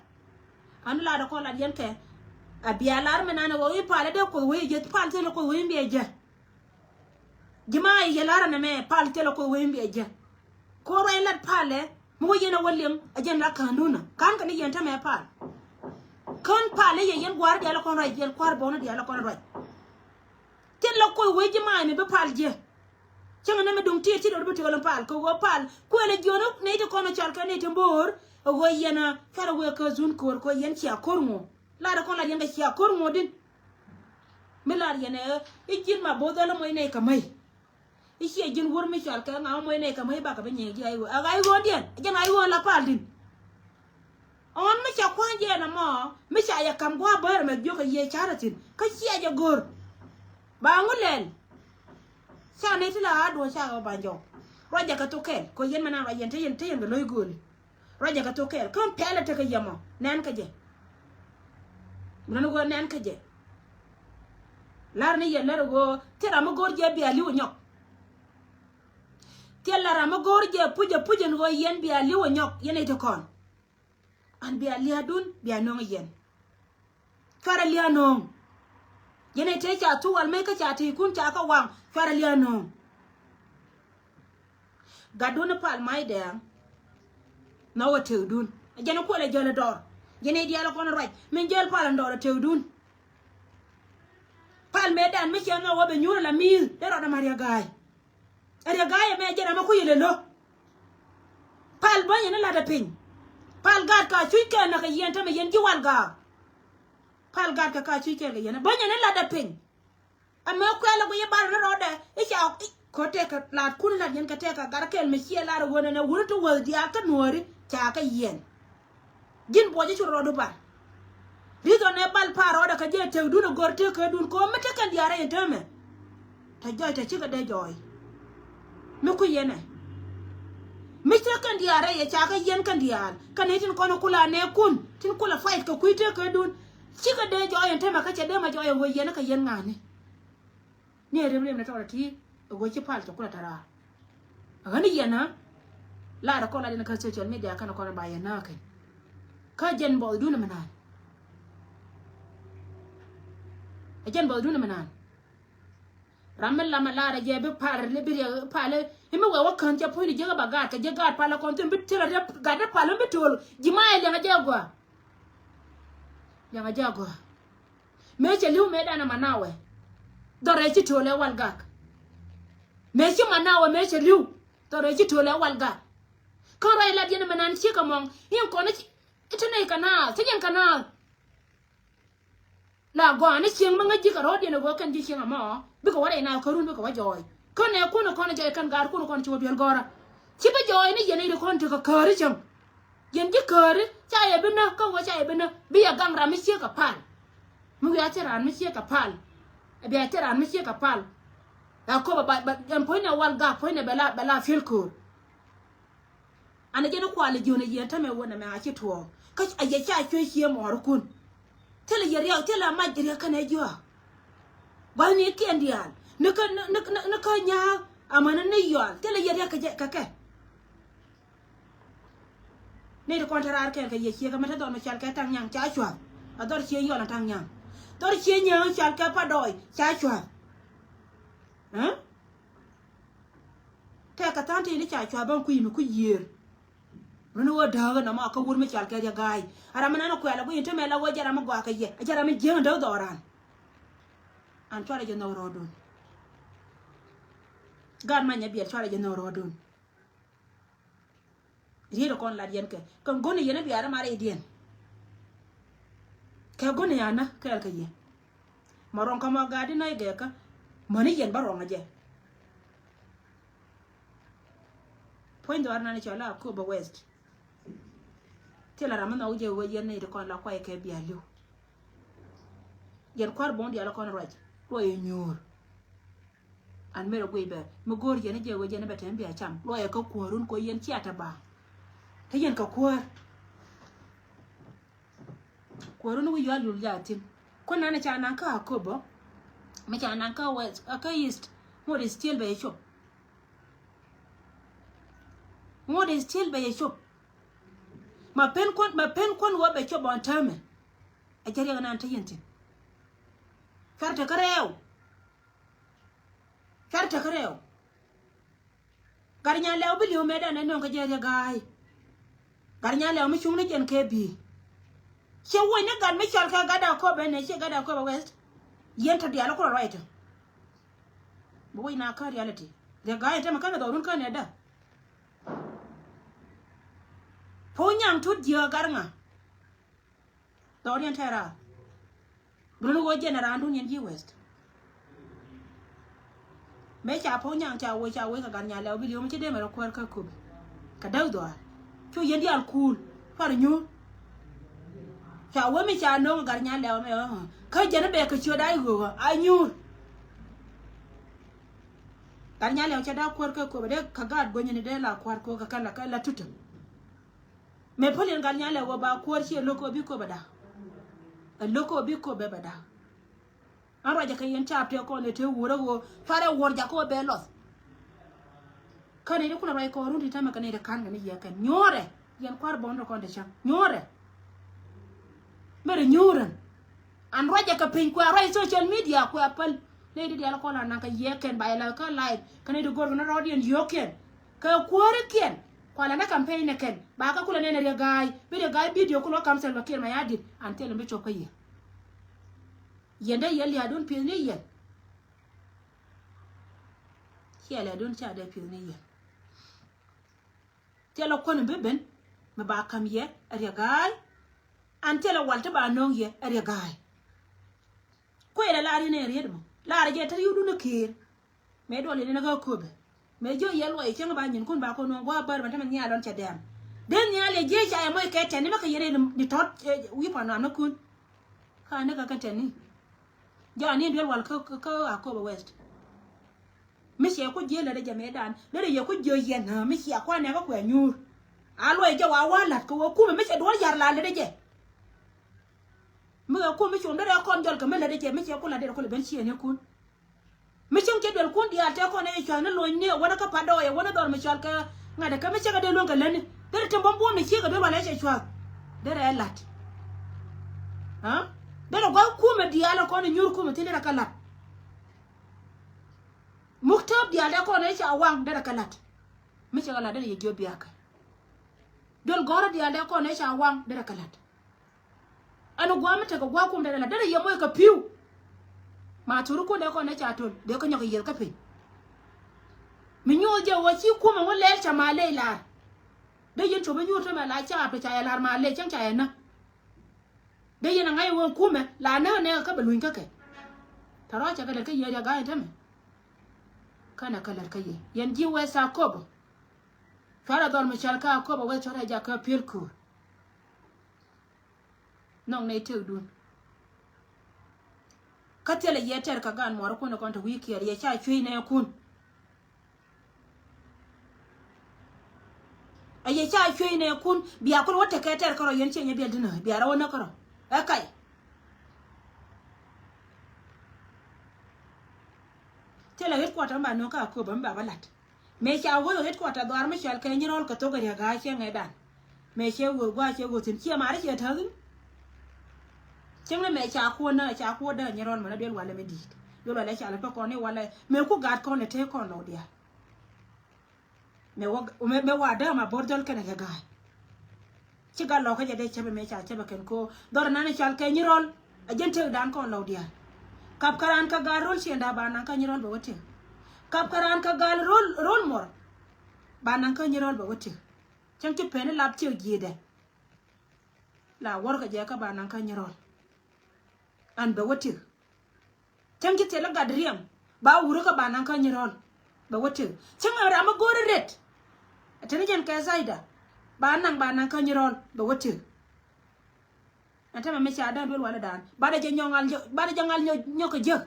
An lat ɛ kɔn lat yɛn kɛ a bia lar mi nan ɛ wä i̱ pal i̱ dee kuoth wee jɛ pal thil ɛ kuoth wee in biɛ jɛ. Ji̱ ma i̱ yɛ lar ɛ nɛ mɛ pal thil ɛ kuoth wee in biɛ jɛ. Ko̱r ruac lat pal ɛ mi wä yɛn ɛ wä liŋ ɛ jɛn la ka̱ndun ɛ ka̱n kɛ ni yɛn tämɛ pal. Kän pal i̱ yɛ yɛn gua̱a̱r diaal ɛ kɔn ruac yɛn kua̱r bɔn i̱ diaal ɛ kɔn ruac. Thil la kuoth wee ji̱ ma̱a̱ mi bi pal jiɛ. Cäŋ ni mi duŋ tiet ci dɔ̱r bi tiɔl in pal kɛ ɣöö pal kuël ɛ jiɔn nɛy ti kɔn ɛ cɔl kɛ nɛy ti bo̱o̱r. Ɛ ɣöö yɛn a cuarɛ wee kä zun ko̱o̱r kɛ ɣöö yɛn cia ko̱r ŋuɔ. Lar ɛ kɔn lar yɛn kɛ cia ko̱r ŋuɔ din. Mi lar yɛn ɛ i̱ ji̱n ma bo̱o̱th ɣäl ɛ moc nɛy kɛ mäc. I̱ ciɛ ji̱n wur mi cɔal kɛ ŋa moc nɛy kɛ mäc bakɛ bi nyiɛɛk ji̱ ɣa̱c ɣöö ɛ ɣa̱c ɣöö diɛn ɛ jɛn ɣa̱c ɣöö la pal din. Ɣän mi ca kua̱ny jɛ ɛn ɛmɔ mi ca yɛ ka̱m gua̱a̱ bäär ɛmɛ jiök ɛ yiëë ca̱r ɛ thi̱n kä ciɛ jɛ go̱r. Ba ŋu lɛl. Ca ni ti la a duɔ̱ɔ̱c ca ɣä ba jɔw. Ruacɛ kɛ thok kɛl kɛ yɛn mɛ nan ruac yɛn te yɛn te yɛn kɛ lo̱c gööli. Ruacɛ kɛ thok kɛl kä pɛl ɛ tekɛ yɛmɔ nɛn kä jɛ. Mi nɔn ɣöö nɛn kä jɛ. Lar ni yɛn lär ɣöö thil ram mi go̱o̱r jɛ bia li̱w ɛ nyɔk. Thil la ram mi go̱o̱r jɛ puc ɛ puc ɛn ɣöö yɛn bia li̱w ɛ nyɔk yɛn ɛ ti kɔn. An bia lia̱a̱dun bia no̱o̱ŋ yɛn. Cuarɛ lia̱a̱ no̱o̱ŋ. Yɛn ɛ tëë ca thuwal mec kä ca ti̱i̱kun ca kä waŋ cuarɛ lia̱a̱ no̱o̱ŋ. Gatdun i̱ pal mac dɛɛŋ. Nhɔk ɛ tëëkdun ɛ jɛn i̱ kuɔlɛ jäl i̱ dɔɔr. Yɛn ɛ diaal ɛ kɔn i̱ ruac min jäl pal in dɔɔr ɛ tëëkdun. Pal mëëdan mi ciɛ nhɔk wä bɛ nyuur ɛ la mi̱i̱th dee rɔɔdɛ ma̱r yɛ ga̱a̱c. Ɛ riɛ ga̱a̱c ɛmɛ jɛn ɛmɛ kui̱ ilɛ lo̱. Pal bänyɛ ni latdɛ piny. Pal gaat ka cuc kɛɛl nä kɛ yɛn tämɛ yɛn ji̱ wal gaak. Pal gaat kɛ ka cuc kɛɛl kɛ yɛn bänyɛ ni latdɛ piny. Ɛmɛ kuɛl ɛ guiy i̱ bar ni rɔɔdɛ i̱ ca i̱ ko̱ tɛkɛ laat kun lat yɛn kɛ tɛkɛ gat kɛɛl mi ciɛ lar ɛ ɣöö nɛnɛ wuni ti wäth diaal kä nuääri ca kɛ yɛn. Ji̱n buɔc i̱ cu rɔɔdu bar. Ri̱th ɔ nɛ bal pa̱a̱r rɔɔdɛ kɛ jɛ tëkdun ɛ gör tëkädun kɛ ɣöö mi te kɛn diaal rɛy ɛn täämɛ. Te jɔɔc te cikɛ dee jɔɔc. Mi kui̱ yɛn ɛ mi te kɛn diaal rɛy ɛ ca kɛ yɛn kɛn diaal kɛn i̱ tin kɔn ɛ kula nɛɛkun tin kula fight kɛ kui̱ tëkädun. Cikɛ dee jɔɔc ɛn täämɛ kä cɛ dee ma jɔɔc ɛ ɣöö yɛn ɛ kɛ yɛn ŋa̱a̱ni. Ni ɛ riɛm riɛm ni tɔɔrɛ ti ɛ ɣöö ci pal cɛ kulɛ taraar. Ɛ ɣän i̱ yɛn ɛ lar ɛ kɔn lat in kä social media kɛn ɛ kɔn ɛ ba yɛn nääkɛ. Kä jɛn bɔthdun ɛmɛ naan. Ɛ jɛn bɔthdun ɛmɛ naan. Ram mi lam ɛ lar ɛ jɛ bi pal ri bi riɛk pal i̱ mi wee wä kään cɛ puc ni jiäk ɛ ba gaat kɛ jiäk gaat pal ɛ kɔn thi̱n bi thilɛ riɛp gat ri pal mi bi to̱o̱l ji̱ ma ɛ liɛŋ ɛ jɛ gɔaa. Liɛŋ ɛ jɛ gɔaa. Mëë cɛ li̱w mëëdan ɛ manawɛ. Dhɔrɛ ci to̱o̱lɛ wal gak. Mëë ci manawɛ mëë cɛ li̱w. Dhɔrɛ ci to̱o̱lɛ wal gak. Kä ruac lat yɛn ɛ mɛ nan ciek ɛmɔŋ in kɔn i̱ te nɛy kɛ naath te yɛn kɛ naath. La gɔaa ni cieŋ mi ŋäc ji̱ kɛ ro̱o̱diɛn ɛ ɣöö kɛn ji̱ cieŋ ɛmɔ bikɛ wä rɛy naath kärun bikɛ wä jɔɔc. Kä nɛɛkun ɛ kɔn ɛ jɔɔc kɛn gaarkun ɛ kɔn ci wä duel gɔ̱rä. Ci bi jɔɔc ni yɛn i̱ ri kɔn tekɛ kääri cäŋ. Yɛn ji̱ kääri ca yɛ bi näk kä ɣöö ca yɛ bi näk bi yɛ gaŋ ram mi ciek kɛ pal. Mi wiaa thil raan mi ciek kɛ pal. Ɛ bia thil raan mi ciek kɛ pal. Ɛ köp ɛ ba ɛn puɔ̱nynɛ wal gak puɔ̱nynɛ bɛ la bɛ la fiel köör. An ɛ jɛn i̱ kual i̱ jiön ɛ yieen tämɛ wä nɛmɛ a ci tuɔɔk. A yɛ ca cuɛ cië mɔɔrikun. Thilɛ yɛ riɛk, thilɛ a mac riɛk kɛnɛ jiɔak. Gua̱thnikiɛn diaal ni kä, ni, ni, ni kä nyaak amäni ni yɔal. Thilɛ yɛ riɛk kɛ jɛ, kɛ kɛ. Ni ti kɔn te raar kɛɛl kɛ yɛ ciek ɛmɛ te dhɔr mi cal kɛ Taŋ Nyaŋ ca cua̱th. A dhɔr cie yɔl a Taŋ Nyaŋ. Dhɔr cie nyaŋ cal kɛ Padɔɔy ca cua̱th. Ɛ? Tɛk kɛ tha̱a̱ŋ ti ni ca cua̱th bä kui̱ mi kui̱ yiëër. Run wä dääk ɛnɔmɔ a kä wur mi cal kɛ Riɛk Ga̱a̱y. A ram mi nan kuɛl a guiy in te mɛ la wä jɛ ram mi gɔaa kɛ yɛ. A jɛ ram mi jiäŋ däk dhɔran. An cuarɛ jɛ nhɔk rɔɔdun. Gaat ma nyɛ biɛl cuarɛ jɛ nhɔk rɔɔdun. Riet kɔn lat yɛn kɛ kɛ goni yɛn a biarɛ ma rɛydiɛn. Kɛ goni anä kɛɛl kɛ yɛ. Ma rɔŋ kä ma gaat di nɔy gɛɛkä. Mäni yɛn bä rɔŋ a jɛ. Puɔ̱ny dhɔaar nan cɔl a Akobo West. Thilɛ ram mi nhɔk jɛ ɣöö yɛn nɛy ti kɔn la kuay kɛ bia li̱w. Yɛn kua̱r bo̱o̱ŋ diaal kɔn ruac ruac ɛ nyuur. An merɛ guiy bɛ mi go̱o̱r yɛn jɛ ɣöö yɛn bɛ tɛm bia cam ruac ɛ kä kuäärun kɛ yɛn cia te baaŋ. Te yɛn kɛ kuäär. Kuäärun wi̱i̱ yɔal yul jaa thi̱n. Kuän nan ca naŋ kä Akobo. Mi ca naŋ kä West, kä East. Ŋot is still bɛ yɛ cop. Ŋot is still bɛ yɛ cop. Ma pen kuän, ma pen kuän wä bɛ cop ɔn täämɛ. Ɛ jɛ riɛk nan te yɛn thi̱n. Cuarɛ te kä rɛɛw. Cuarɛ te kä rɛɛw. Gat Nyan Lɛw bi li̱w mëëdan ɛ nöŋ kä jɛ Riɛk Ga̱a̱y. Gat Nyan Lɛw mi cuŋni jɛn kɛ bi̱i̱. Ciɛ wuɔ̱c ni gat mi cɔl kɛ gat Akobo ɛn ɛ ciɛ gat Akobo West. Yɛn tɔ diaal kulɔ ruac tɔ. Bi wuɔ̱c na kä reality. Riɛk Ga̱a̱y ɛn tämɛ känɛ dhɔrun känɛ dä. Puɔ̱ny nyaŋ tut jiääk gat ŋa. Dhɔriɛn tɛ̈ra. Bi run ɣöö jɛn a raandun yɛn ji̱ West. Mëë ca Puɔ̱ny nyaŋ ca wee ca wee kɛ Gat Nyan Lɛw bi li̱w mi ci dee mɛ rɔ kuäär kä Akobo. Kɛ däk dhɔaar cu yɛn diaal kuul cuarɛ nyuur. Ca wee mi ca no̱o̱ŋ Gat Nyan Lɛw mɛ kä jɛn bɛ kɛ ciöt a i̱ ɣöö a nyuur. Gat Nyan Lɛw cɛ da̱k kuäär kä Akobo dee kɛ gaat guänyni dee la kua̱r kɛ ɣöö kɛ kɛ la kɛ la tutä. Mëë päl yɛn Gat Nyan Lɛw ɣöö ba kuäär ciɛ lo̱k ɣöö bi Akobo da̱k. Ɛ lo̱k ɣöö bi Akobo bɛ da̱k. An ruacɛ kɛ yɛn caap tëë kɔn ɛ tëë wuɔ̱rä ɣöö cuarɛ wuɔ̱r jakä ɣöö bɛ lɔth. Kä nɛy ti kulɛ ruac kɔn run ti tämɛ kɛ nɛy ti ka̱n kɛ ni yɛ kɛn nyuɔ̱ɔ̱rɛ. Yɛn kua̱r bɔn ti kɔn ti cäŋ nyuɔ̱ɔ̱rɛ. Mɛrɛ nyuurän. An ruacɛ kɛ piny kuɛ ruac social media kuɛ päl. Nɛy ti diaal kɔn la naŋ kɛ yɛ kɛn ba yɛ la kä live kɛ nɛy ti go̱r kɛ ni rɔɔdiɛn yio̱o̱kiɛn. Kɛ kuäärikiɛn kua la ni campaign ni kɛn ba kä kulɛ nɛn ɛ Riɛk Ga̱a̱y bi Riɛk Ga̱a̱y video kulɛ kam Salva Kiir Mayardit an thilɛ mi bi cop kä yɛ. Yɛn dee yɛ lia̱a̱dun pi̱eth ni yɛn. Ciɛ lia̱a̱dun ca dee pi̱eth ni yɛn. Thilɛ kuän bi ben mi ba ka̱m yɛ ɛ Riɛk Ga̱a̱y. An thilɛ wal ti ba no̱o̱ŋ yɛ ɛ Riɛk Ga̱a̱y. Kuëë la lar yɛn ɛ riet mɔ lar jɛ te riwdun ɛ Kiir. Mëë duɔl yɛn in kä Akobo. Mëë jiök yɛ luɔc cäŋ ba nyinkun ba kɔn nuɔ̱ŋ gua̱a̱ bär mɛ tämɛ nhial lɔn cɛ dɛm. Dee nhial yɛ jiec ca yɛ moc kɛ tɛn ni mɛ kɛ yɛn in ni tɔt wi̱i̱ pan nuam ni kun. Ka ni kä kɛn tɛn ni. Jɔan ni duel wal kä, kä, kä Akobo West. Mi ciɛ ku jiee lät jɛ mëëdan derɛ yɛ ku jiee yɛn mi ciɛ kuan nɛ kä kuɛ nyuur. A luɔc jɛ wa wa la̱t kɛ wä kumɛ mi cɛ duɔl yar la lät jɛ. Mi kɛ kum mi cuɔm derɛ kɔn jɔl kɛ mi lät jɛ mi ciɛ ku la̱t derɛ ku lɛ ben ciɛ ni kun. Mi cieŋ cɛ duel kun diaal tɛ kɔn ɛ cua̱th ni lo̱ny ni ɛ wänä kä Padɔɔy ɛ wänä dhɔr mi cɔal kɛ ŋa̱t ɛ kä mi cɛ kɛ dee luäŋ kɛ lätni derɛ te buɔ̱m buɔ̱m ni ciek kɛ duel wal ɛ cɛ cua̱th. Derɛ ɛ la̱t. Derɛ gua̱th kumɛ diaal ɛ kɔn ɛ nyuur kumɛ thi̱n derɛ kɛ la̱t. Muk tääp diaal dee kɔn ɛ ca waŋ derɛ kɛ la̱t. Mi cɛ kɛ la̱t derɛ yɛ jiöt biakɛ. Duel gɔ̱rä diaal dee kɔn ɛ ca waŋ derɛ kɛ la̱t. Ɛn gua̱a̱ mi tekɛ gua̱a̱ kum derɛ la̱t derɛ yɛ moc kɛ pi̱w. Ma to̱ri kun dee kɔn ɛ ca to̱l dee kä nyɔk kɛ yieth kä piny. Mi nyuuth jɛ wä ci kumɛ wä lɛl ca ma ley la̱r. Dee yɛn cop inyuur tämɛ la caap ti ca yɛ la̱r ma ley cäŋ ca yɛ näk. Dee yɛn a ŋa̱c wen kumɛ la näk nɛɛk kä bɛ luny kä kɛ. Tɛ rɔɔcɛ kɛ lät kä yɛ riɛk ga̱a̱c tämɛ. Känɛ kä lät kä yɛ yɛn ji̱ West Akobo. Cuarɛ dhɔl mi cɔal kä Akobo West cuarɛ jak kä pi̱el kuur. Nhɔk nɛy tëkdun. Kä thilɛ yɛ tɛr kɛ gan muɔɔrikun kɔn te wi̱i̱ kiɛɛr yɛ ca cuec nɛɛkun. A yɛ ca Cuey nɛ kun bia kul wä tekɛ tɛr kärɔ yɛn ciɛ nyɛ biɛl dinä bia rɔ wä nä kärɔ. Ɛ kay. Thilɛ headquarter mi ba nööŋ kä Akööbä mi ba bä la̱t. Mëë ca wä headquarter dhɔaar mi cɔal kɛ Nyirɔl kɛ thok ɛ riɛk gaa cɛ ŋɛ dan. Mëë cɛ wä gua cɛ wä thi̱n ciɛ maari cɛ täk in. Cäŋ ni mëë ca kuɔn nä ca kuɔn dä Nyirɔl mänä duel walɛ mi di̱i̱t. Duel walɛ ca lɛ pä kɔn ni walɛ mëë ku gaat kɔn lɛ tëë kɔn lɔw diaal. Mëë wa, mëë, mëë wa dääm a bo̱r dhɔl kɛnɛ kɛ ga̱a̱c. Ci gal lɔkä jɛ dee cäpɛ mëë ca cäpɛ kɛn ko dhɔr nan i̱ cal kɛ Nyirɔl. A jɛn tëëk dan kɔn lɔw diaal. Kap kä raan kä gal ro̱l ciɛnda ba naŋ kä Nyirɔl bɛ wä tëëk. Kap kä raan kä gal ro̱l, ro̱l mɔr. Ba naŋ kä Nyirɔl bɛ wä tëëk. Cäŋ ci peni lap tëëk ji̱i̱dɛ. La wärkä jɛ kä ba naŋ kä Nyirɔl. An bɛ wä tëëk. Cäŋ ci thilɛ gat riɛm ba wurä kä ba naŋ kä Nyirɔl. Bɛ wä tëëk cäŋ ɛ ram mi go̱o̱ri ret. Teni jɛn kɛ Zaida ba naŋ ba naŋ kä Nyirɔl bɛ wä tëëk. Ɛn tämɛ mi ca däŋ duel walɛ dan ba dɛ jɛ nyɔk ŋal nyɔk, ba dɛ jɛ ŋal nyɔk, nyɔk kɛ jek.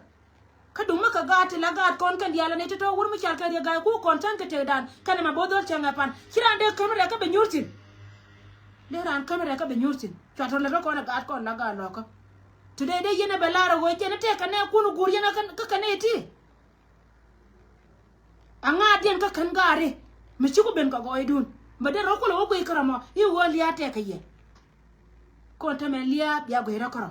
Kä duŋ mi kɛ gaat ti la gaat kɔn kɛn diaal ɛn iti tɔ̱ wur mi cal kɛ riɛ ga̱a̱c ku kɔn tän kɛ tëëk dan kɛn ɛmɛ bo̱o̱th dhɔl cɛ ŋɛ pan ci raan dee käm rɛɛkä bɛ nyuur thi̱n. Dee raan käm rɛɛkä bɛ nyuur thi̱n cua tɔ̱ lät rɔ kɔn ɛ gaat kɔn la gaat lɔkä. Today dee yɛn ɛ bɛ lar ɛ ɣöö jɛn ɛ tëëk kɛ nɛ kun ɛ guur yɛn kä kɛ nɛ iti. Aŋaatdiɛn kä kän gaari mi ci ku ben kɛ gɔɔydun. Bɛ dee rɔ kulɛ wä guic kärɔ mɔ i̱ wä lia̱a̱ tɛk kɛ yɛ. Kɔn tämɛ lia̱a̱ bia guic rɔ kärɔ.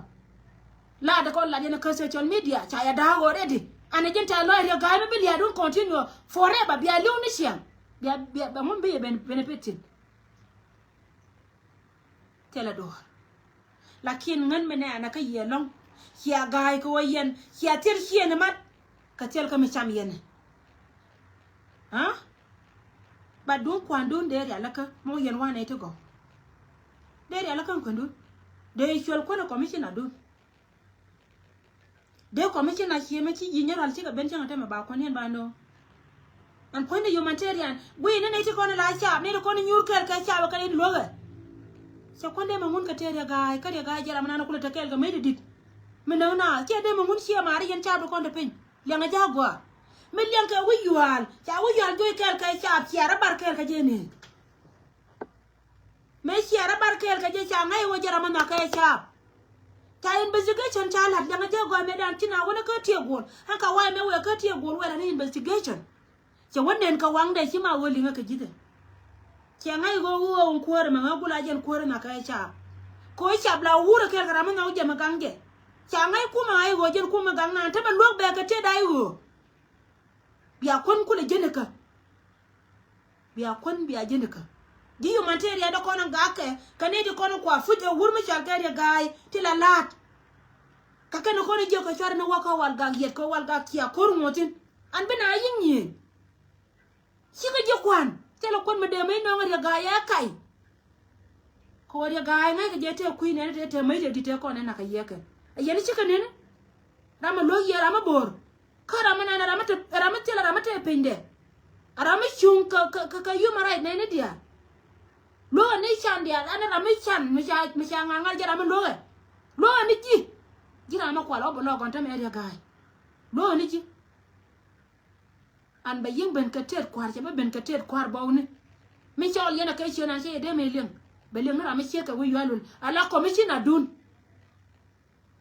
Laat kɔn lat yɛn kä social media ca yɛ da̱a̱k already. Anɛ ji̱n tɛ̈th lɔc riɛk ga̱a̱c mi bi lia̱a̱dun continue forever bia li̱w ni ciɛŋ. Bia, bia, bia ŋun bi yɛ ben benefit thi̱n. Thilɛ duɔ̱ɔ̱r. Lakin ŋän mi nɛɛnɛ kä yiëë lɔ̱ŋ. Cia ga̱a̱c kɛ wä yɛn cia thil ciëëni mat. Kɛ thil kä mi cam yɛn. Aa? Bat duŋ kuandun dee rialikä mɔ yɛn wanɛ ti gɔw. Dee rialikä kuandun dee cuɛl kuäni commissioner dun. Dee commissioner ciëmɛ ci ji̱ Nyirɔl cikɛ ben cäŋ a tɛmɛ ba kuäni yɛn ba nööŋ. Ɛn puɔ̱nydɛ humanitarian guiy ni nɛy ti kɔn la caap ni ti kɔn nyuur kɛɛl kɛ caap kɛ in luäkɛ. Cɛ kuändɛ mɛ ŋun kɛ tëë riɛ ga̱a̱c kä riɛ ga̱a̱c jɛ ram nan kulɛ te kɛɛl kɛ mec ti dit. Mi näk na ciɛ dee mɛ ŋun ciɛ maari yɛn caap ti kɔn te piny liɛŋɛ ja̱a̱k gɔaa. Mi liɛŋ kɛ wi̱c yuaal ca wi̱c yuaal joc kɛɛl kɛ caap ciɛ rɛ bar kɛɛl kɛ jɛ ni. Mëë ciɛ rɔ bar kɛɛl kɛ jɛ ca ŋäc wä jɛ ram mi nhɔakä ɛ caap. Ca investigation ca la̱t liɛŋä jɛ gɔaa mëë dan ci na wänä kä tiɛ guɔl. Ɣän ka wa̱a̱ mëë wëë kä tiɛ guɔl wëë la ni investigation. Cɛ wä nɛn kɛ waŋdɛ ci ma wä liŋä kɛ ji̱thɛ. Cɛ ŋäc ɣöö ɣöö kuäärä mɛ ŋä gula jɛn kuäärä nhɔakä ɛ caap. Kɛ wä cap la wurä kɛɛl kɛ ram mi nhɔakä jɛ mi gaŋ jɛ. Ca ŋäc kumɛ ŋa̱c ɣöö jɛn kumɛ gaŋ naan te mɛ luäk bɛɛ kɛ tëë da̱c ɣöö. Bia kuän kulɛ jenikä. Bia kuän bia jenikä. Ji̱ humanitarian dee kɔn in gakɛ kɛ ni ti kɔn in kua fuc ɛ wur mi cɔal kɛ riɛ ga̱a̱y ti la la̱a̱t. Kä kɛn kɔn in jiök kɛ cuarɛ ni wä kä wal gak yɛt kɛ wal gak cia ko̱r ŋuɔ̱thin. An bi na yi̱ŋ nyiëëny. Cikɛ ji̱ kua̱n thilɛ kuän mi dee mi nɔŋ riɛ ga̱a̱y ɛ ka̱y. Kɛ wä riɛ ga̱a̱y ŋäc kɛ jɛ tëë kui̱ nɛn tëë tëë mäc tëë di̱t tëë kɔn ɛ nak kɛ yiɛkɛ. Ɛ yɛn cikɛ nɛn. Ram mi lo̱k yɛ ram mi bo̱o̱r. Kä ram mi nan ram mi te ram mi thil ram mi te pinydɛ. Ram mi cuŋ kɛ kɛ kɛ human right nɛy ni diaal. Luɔ̱kɛ ni can diaal an ram mi can mi ca mi ca ŋa̱r ŋa̱r jɛ ram mi luɔ̱kɛ. Luɔ̱kɛ ni ji̱. Ji̱ ram mi kual ɔ bi lɔk gɔn tämɛ riɛ ga̱a̱y. Luɔ̱kɛ ni ji̱. An bɛ yiëŋ ben kɛ tëët kua̱r cɛ bä ben kɛ tëët kua̱r bɔwni. Mi cɔl yɛn a kɛ ciön an cɛ yɛ dee mëë liɛŋ bɛ liɛŋ ni ram mi ciek kɛ wi̱i̱ yual wul a la commissioner dun.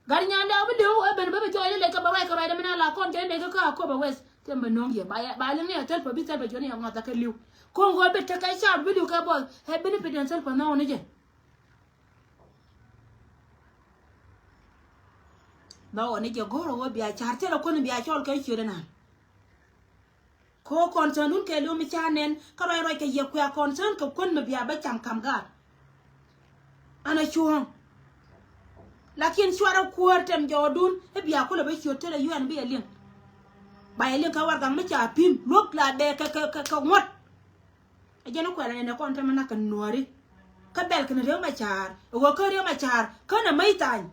Gat nyan dee a bi li̱w ɛ ben bä bi jɔɔc ilɛ kɛ bɛ ruac kɛ ruac dee mi na la kɔn jɔɔc ilɛ kɛ kä a kop ɛ wɛth. Tɛm bɛ no̱o̱ŋ yɛ ba liŋ ni a thil pä bi thil pä juɔ̱n yɛ ŋɔth a kɛ li̱w. Ko̱ŋ kɛ bɛ tekɛ cap bi li̱w kɛ bɔth ɛ bi ni pidɛn thil pä nhɔw ni jɛ. Nhɔw ni jɛ go̱r ɛ wä bia car thil a kuäni bia cɔl kɛ ciöt ɛnan. Ko concern dun kɛ li̱w mi ca nɛn kä ruac ruac kɛ yɛ kuɛ concern kɛ kuän mi bia bä cam kam gaat. An a cuɔ̱ɔ̱ŋ. Lakin cuarɛ kuäär tɛm jɔɔdun i̱ bia kulɛ bä ciöt te lɛ yuɛn bi yɛ liŋ. Ba yɛ liŋ kä warɛgak mi ca pi̱m luäk la bɛ kɛ kɛ kɛ ŋuɔ̱t. Ɛ jɛn i̱ kuɛl ɛn ɛ kɔn tɛmɛ nak kɛ nuääri. Kä bɛl kɛn Riek Machar ɛ ɣöö kä Riek Machar känɛ mäc thany.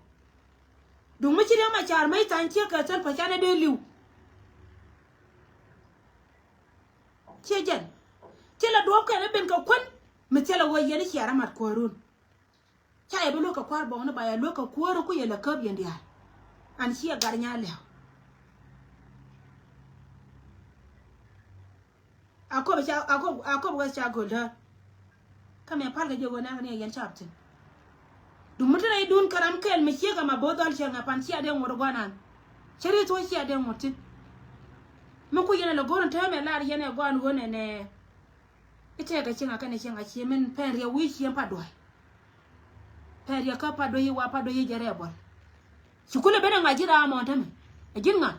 Duŋ mi ci Riek Machar mäc thany ciek kɛ Salva canɛ dee li̱w. Ciɛ jɛn thilɛ duɔ̱ɔ̱p kɛn i̱ ben kɛ kuän. Mi thilɛ ɣöö yɛn i̱ cia rɔ mat kuäärun. Ca yɛ bi luäk kɛ kua̱r bɔkni ba yɛ luäk kɛ kuäär ku yɛ lɛ käp yɛn diaal. An ciɛ gat nya lɛw. A kop ca a kop a kop wɛ ca go̱l däär. Kä mɛ pal kɛ jɛ ɣöö nɛn kɛ ni a yɛn cap thi̱n. Duŋ mi te rɛydun kɛ ram kɛl mi ciek ɛmɛ bo̱o̱th dhɔl cɛ ŋɛ pan cia dee ŋot guanan. Cɛ ri thuɔ̱c cia dee ŋot thi̱n. Mi ku yɛn ɛ lɛ go̱r in täämɛ lar yɛn ɛ guan ɣöö nɛnɛ. I̱ tɛɛkɛ cieŋ a kɛn ɛ cieŋ a cie min pɛn riɛk wi̱i̱ cieŋ pa duay. Pɛn riɛk kä pa duay i̱ wa pa duay i̱ jɛ rɛɛ buɔl. Ci kulɛ ben ɛ ŋa̱c ji̱ ram ɔn tämɛ. Ɛ ji̱n ŋa̱c.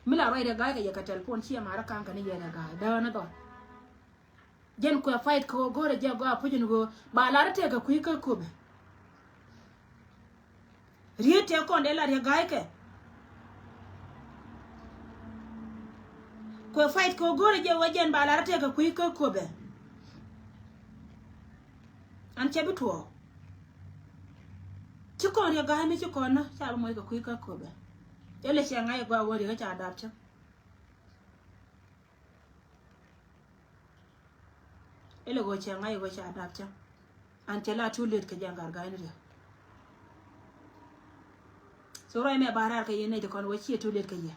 Mi la ruacdɛ ga̱a̱c kɛ yɛ kɛ tɛlpon ciɛ marä ka̱n kɛ ni yɛn ɛ ga̱a̱c däänä dhɔl. Jɛn kuɛ fight kɛ ɣöö go̱rɛ jɛ gɔaa puc in ɣöö ba lar tɛk kɛ kui̱ kä köpɛ. Riet tɛk kɔn dee lar yɛ ga̱a̱c kɛ. Kuɛ fight kɛ ɣöö go̱rɛ jɛ ɣöö jɛn ba lar tɛk kɛ kui̱ kä köpɛ. An cɛ bi tuɔɔk. Ci kɔn riɛ ga̱a̱c mi ci kɔn nä ca bi moc kɛ kui̱ kä köpɛ. Ilɛ cɛ ŋa̱c ɛ gɔaa ɣöö riɛ kä ca dap cä. Ilɛ ɣöö cɛ ŋa̱c ɛ ɣöö ca dap cä. An cɛ la too late kɛ jɛ ŋa̱r ga̱a̱c ni riɛ. So ruac mɛ ba raar kɛ yɛn nɛy ti kɔn ɣöö ciɛ too late kɛ yɛ.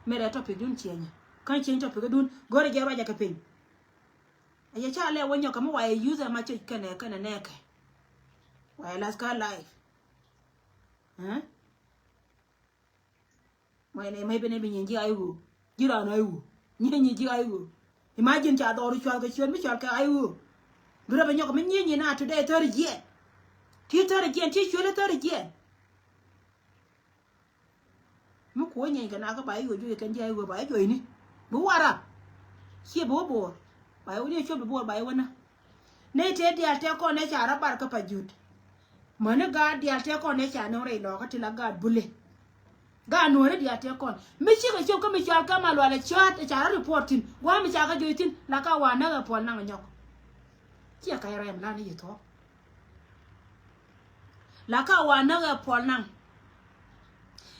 Mɛ rɛ topic dun ciɛ nyɛ. Kä ciɛ topic dun go̱rɛ jɛ ruacɛ kɛ piny. A yɛ ca lɛ wä nyɔk kɛ mi wa yɛ use ɛ ma cɛ kɛnɛ kɛnɛ nɛɛkɛ. Wa yɛ lath kä life. Ɛ? Mɔy nɛ mɛy ben ɛ bi nyin ji̱ ay ɣöö. Ji̱ raan ay ɣöö. Nyin nyin ji̱ ay ɣöö. Imagine ca dhɔr cual kɛ ciöt mi cual kɛ ay ɣöö. Bi rɛ bɛ nyɔk mi nyin nyin a today thäri jiɛn. Ti thäri jiɛn ti cuel thäri jiɛn. Mi kuɔ nyɛny kɛ nak kä ba i̱ ɣöö juɔc kɛn ji̱ a i̱ ɣöö ba i̱ juɔcni. Bi wara. Ciɛ bi wä bo̱o̱r. Ba i̱ wä ni cuɔp bi bo̱o̱r ba i̱ wä na. Nɛy tëë diaal tëë kɔn nɛ ca rɔ bar kä pa jut. Mäni gaat diaal tëë kɔn nɛ ca nöŋ rɛy lɔɔkä ti la gaat bule. Gaat nuɔ̱ɔ̱ri diaal tëë kɔn. Mi cikɛ cop kä mi cɔal kä ma lualɛ cäät ca rɔ report thi̱n. Gua̱a̱ mi ca kä juɔc thi̱n la ka wa näk ɛ puɔl naŋ nyɔk. Ciɛ kac rɛm lan i̱ yi thuɔ̱k. La ka wa näk ɛ puɔl naŋ.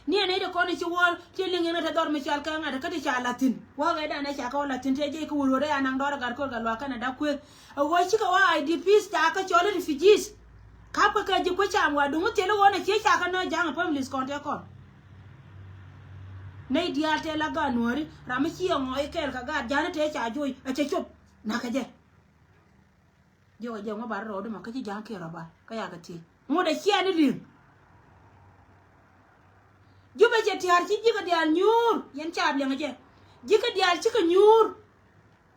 Ni ɛn iti kɔn i̱ ci wuɔ̱ɔ̱r ci liŋ in ɛ te dhɔr mi cɔal kɛ ŋa̱t kä ti ca la̱thi̱n. Wäkɛ dan ɛ ca kɛ wä la̱thi̱n te jiɛc kä wur ɣöö dee a naŋ dɔɔr ɛ gat ko̱r kɛ luaak Canada kuëth. Ɛ ɣöö cikɛ wä I D Ps ca kä cɔl i̱ refugees. Ka̱pkɛ kɛ ji̱ kuec cam wa duŋ i̱ thil i̱ ɣöö nɛ cie ca kä nä ja̱a̱ŋ ɛ families kɔn te kɔn. Nɛy diaal te la gaat nuääri ram mi ci ɛ ŋɔɔc kɛɛl kɛ gaat ja̱a̱n i̱ te ca joc ɛ cɛ cop. Na̱kɛ jɛ. Jiɔkɛ jɛ ŋuɔ ba rɔ rɔɔdu ma kä ci ja̱a̱ŋ kiɛ rɔ ba kä yakɛ thiec. Ŋuɔ̱t ɛ ciɛ ni li̱ŋ. Jupɛ cɛ tia̱a̱r ci ji̱kɛ diaal nyuur yɛn caap liɛŋ jɛ. Ji̱kɛ diaal cikɛ nyuur.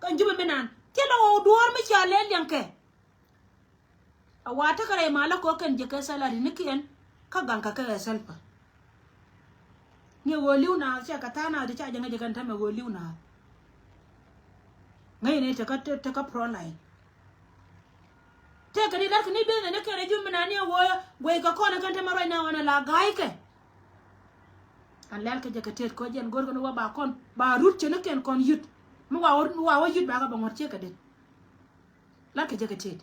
Kɛn jupɛ mi naan thilɛ ɣɔw duɔ̱ɔ̱r mi ca lɛl liɛŋkɛ. A wa tekɛ rɛy malä kɔ kɛn jɛ kɛ salary ni kiɛn kä gaŋ kɛ kɛ ɛ sɛlpä. Ni ɣöö li̱w naath cɛ kɛ tha̱a̱ŋ naath ti ca jɛ ŋäc jɛ kɛn tämɛ ɣöö li̱w naath. Ŋäcni tekä tekä front line. Tëëkɛ ni lɛr kɛ ni business ni kɛn rɛy jun mi naan ni ɣöö guɛy kɛ kɔn kɛn tämɛ ruac naath ɣɔn ɛ la ga̱a̱ckɛ. An lɛl kɛ jɛ kɛ tet kɔ jɛn go̱r kɛ ni wä ba kɔn ba rut cɛ ni kɛn kɔn yut. Mi wa wä yut ba kɛ bɛ ŋuɔ̱t ciek kɛ det. Lɛl kɛ jɛ kɛ tet.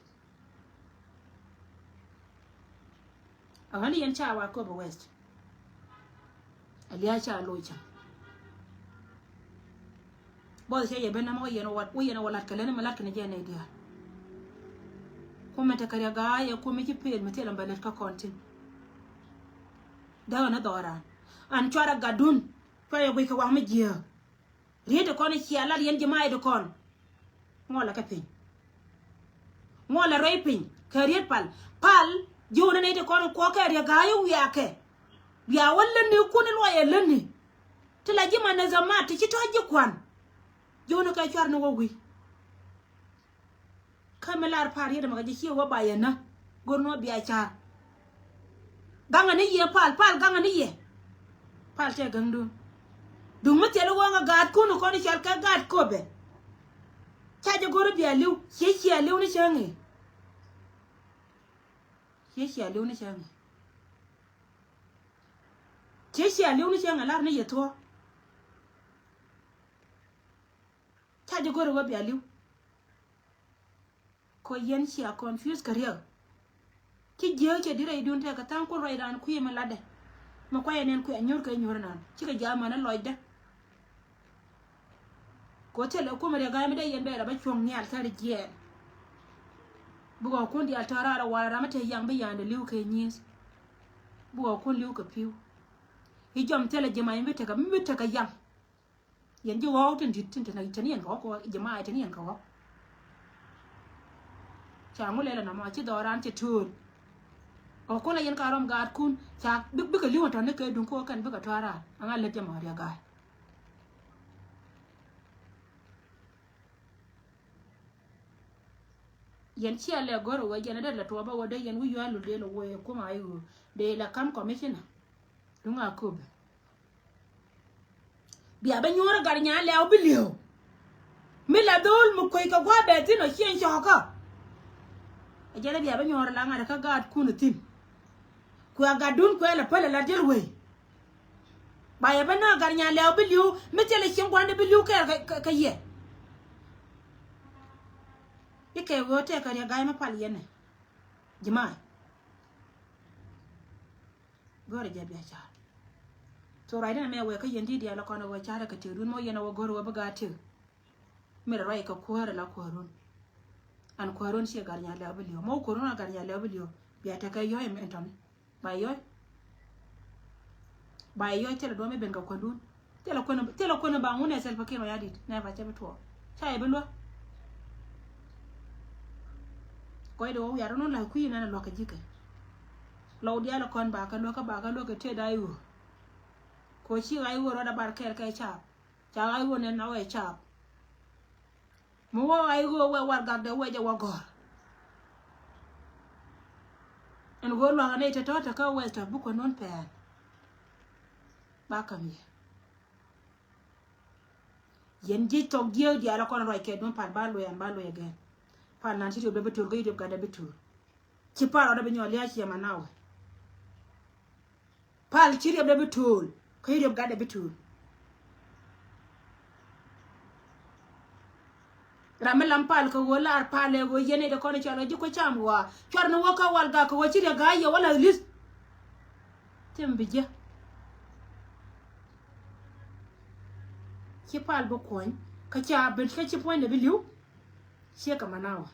A ɣän yɛn ca wa Akobo West. A lia̱a̱ ca loc cäŋ. Both cɛ yɛ ben nɛmɛ wä yɛn wä, wä yɛn wä lat kɛ leni mɛ lat kɛ ni jɛ nɛy diaal. Kumɛ te kɛ riɛ ga̱a̱ yɛ kumɛ ci peel mi thilɛ bɛ lät kä kɔn tin. Dee ɣän a dhɔran an cuarɛ gatdun. Cuarɛ guic kɛ waŋ mi jiääk. Riet ti kɔn i̱ cia lat yɛn ji̱ ma̱a̱c ti kɔn. Ŋuɔlɛ kɛ piny. Ŋuɔlɛ rɛy piny kɛ riet pal. Pal ji̱ wun ni nɛy ti kɔn kuɔkɛ riet ga̱a̱c i̱ wiakɛ. Wiaa wä lätni kun i̱ luɔyɛ lätni. Ti la ji̱ ma nɛ zɛ mat ti ci tɔ̱ ji̱ kuan. Ji̱ wun ni kɛ cuar ni wä wi̱i̱. Kä mi lar pal riet ɛmɛ kɛ jɛ ciɛ wä ba yɛ nä. Go̱r ni wä bia car. Gaŋɛ ni yɛ pal, pal gaŋɛ ni yɛ. Pal tɛ gaŋdun. Duŋ mi thil i̱ ɣɔ̱ŋ ɛ gaatkun i̱ kɔn i̱ cɔal kɛ gaat kopɛ. Ca jɛ go̱r i̱ bia li̱w, ciɛ cia li̱w ni cäŋ i̱. Ciɛ cia li̱w ni cäŋ i̱. Ciɛ cia li̱w ni cäŋ i̱ lar ni yɛ thuɔ̱k. Ca jɛ go̱r i̱ ɣöö bia li̱w. Kɔ yɛn cia confuse kɛ riɛk. Ci jiääk cɛ di rɛydun tɛkɛ tha̱a̱ŋ kun ruac raan kui̱ mi latdɛ. Mi kuayɛ nɛn kui̱ a nyuur kɛ nyuur naan cikɛ jiaath mani lɔcdä. Kɔ thilɛ kumɛ riɛk ga̱a̱c mi dee yɛn bɛɛr a bä cuɔ̱ŋ nhial thɛr jiɛɛn. Bikɔ kun diaal tɔ̱ raar a wal ram mi te yaŋ bi ya̱a̱ndɛ li̱w kɛ nyieth. Bikɔ kun li̱w kɛ pi̱w. I̱ jɔm thilɛ ji̱ mac mi bi tekɛ mi bi tekɛ yaŋ. Yɛn ji̱ ɣɔ̱k tin di̱t tin te ni yɛn kɛ ɣɔ̱k kɛ ɣɔ̱k ji̱ mac te ni yɛn kɛ ɣɔ̱k. Ca ŋu lɛl ɛnɔmɔ ci dhɔran cɛ tööl. Ɔ kun la yɛn ka rɔm gaatkun ca bikɛ li̱w ɛn tɔ̱ni kɛ duŋ ko kɛn bikɛ tɔ̱ raar. Aŋa lät jɛ mɔ riɛ ga̱a̱c. Yɛn ciɛ lɛ gɔr wee jɛn dee lɛ tuɔɔbä wee dee yɛn wi̱c yual lul dee lɛ wee kum a i̱ ɣöö dee lɛ kam commissioner. Duŋ a köpɛ. Bia bä nyuɔ̱ɔ̱r gat nyaa lɛw bi li̱ew. Mi la dho̱o̱l mi kueec kɛ gua̱a̱ bɛ thi̱n ɔ cieŋ cɔɔkä. Ɛ jɛn bia bä nyuɔ̱ɔ̱r la ŋa̱t kä gaatkun thi̱n. Kuɛ gatdun kuɛ lɛ päl ɛ la diɛl wei. Ba yɛ bä na gat nyaa lɛw bi li̱ew mi thilɛ cieŋ gua̱ndɛ bi li̱ew kɛɛl kɛ, kɛ, kɛ yɛ. Ikɛ ɣöö tɛkɛ riɛ ga̱a̱c mi pal yɛn ɛ. Ji̱ ma̱a̱. Gɔ̱rɛ jɛ bia ca̱r. So ruacdä nɛ mɛ wɛ kä yɛn di̱t diaal kɔn ɛ wä ca̱rɛ kɛ tiekdun mɔ yɛn ɛ wä go̱r wä bi gaat tiek. Min ruac kɛ kuäärä la kuäärun. An kuäärun ciɛ gat nyaa lɛw bi li̱ew mɔ kuäärun a gat nyaa lɛw bi li̱ew. Bia tekɛ yɔ̱c ɛn tɔ̱ni. Ba yɔ̱c. Ba yɔ̱c thilɛ duɔ̱m i̱ ben kɛ kuändun. Thilɛ kuän, thilɛ kuän ba ŋun ɛ Salva Kiir Mayardit nɛ ba cɛ bi tuɔɔk. Ca yɛ bi luäk. Kɔc di wä wiat run la kui̱ nɛn luäk kɛ ji̱ kɛ. Lɔw diaal kɔn ba kɛ luäk kä ba kɛ luäk kɛ tëë da i̱ ɣöö. Kɛ ɣöö ci ɣa̱c i̱ ɣöö rɔɔdɛ bar kɛɛl kɛ caap. Ca ɣa̱c i̱ ɣöö nɛn a wee caap. Mi wä ɣa̱c i̱ ɣöö wee warɛgak dee wee jɛ wä gɔ̱r. Ɛn ɣöö luakä nɛy te tɔ̱ te kä wee tɔ̱ bi kuändun pɛɛn. Ba käm yɛ. Yɛn ji̱ thok jiääk diaal a kɔn ruac kɛ duɔ̱n pal ba luɛɛn ba luɛɛk gɛn. Pal nan ci riop dee bi tuur kä ci riop gat dee bi tuur. Ci pal rɔɔdɛ bi nyɔk lia̱a̱ ciɛ ma nawɛ. Pal ci riop dee bi tuur kä ci riop gat dee bi tuur. Ram mi lam pal kɛ ɣöö lar pal ɛ ɣöö yɛn ɛ dee kɔn cɔal ɣä ji̱ kuecam ɣɔaa cuar ni wä kä wal gak kɛ ɣöö ci riɛ ga̱a̱c yɛ wä la̱th li̱th. Thim bi jiɛ. Ci pal bi kuɔny kä ca ben kä ci puɔ̱nydɛ bi li̱w. Ciɛ kɛ ma nawä.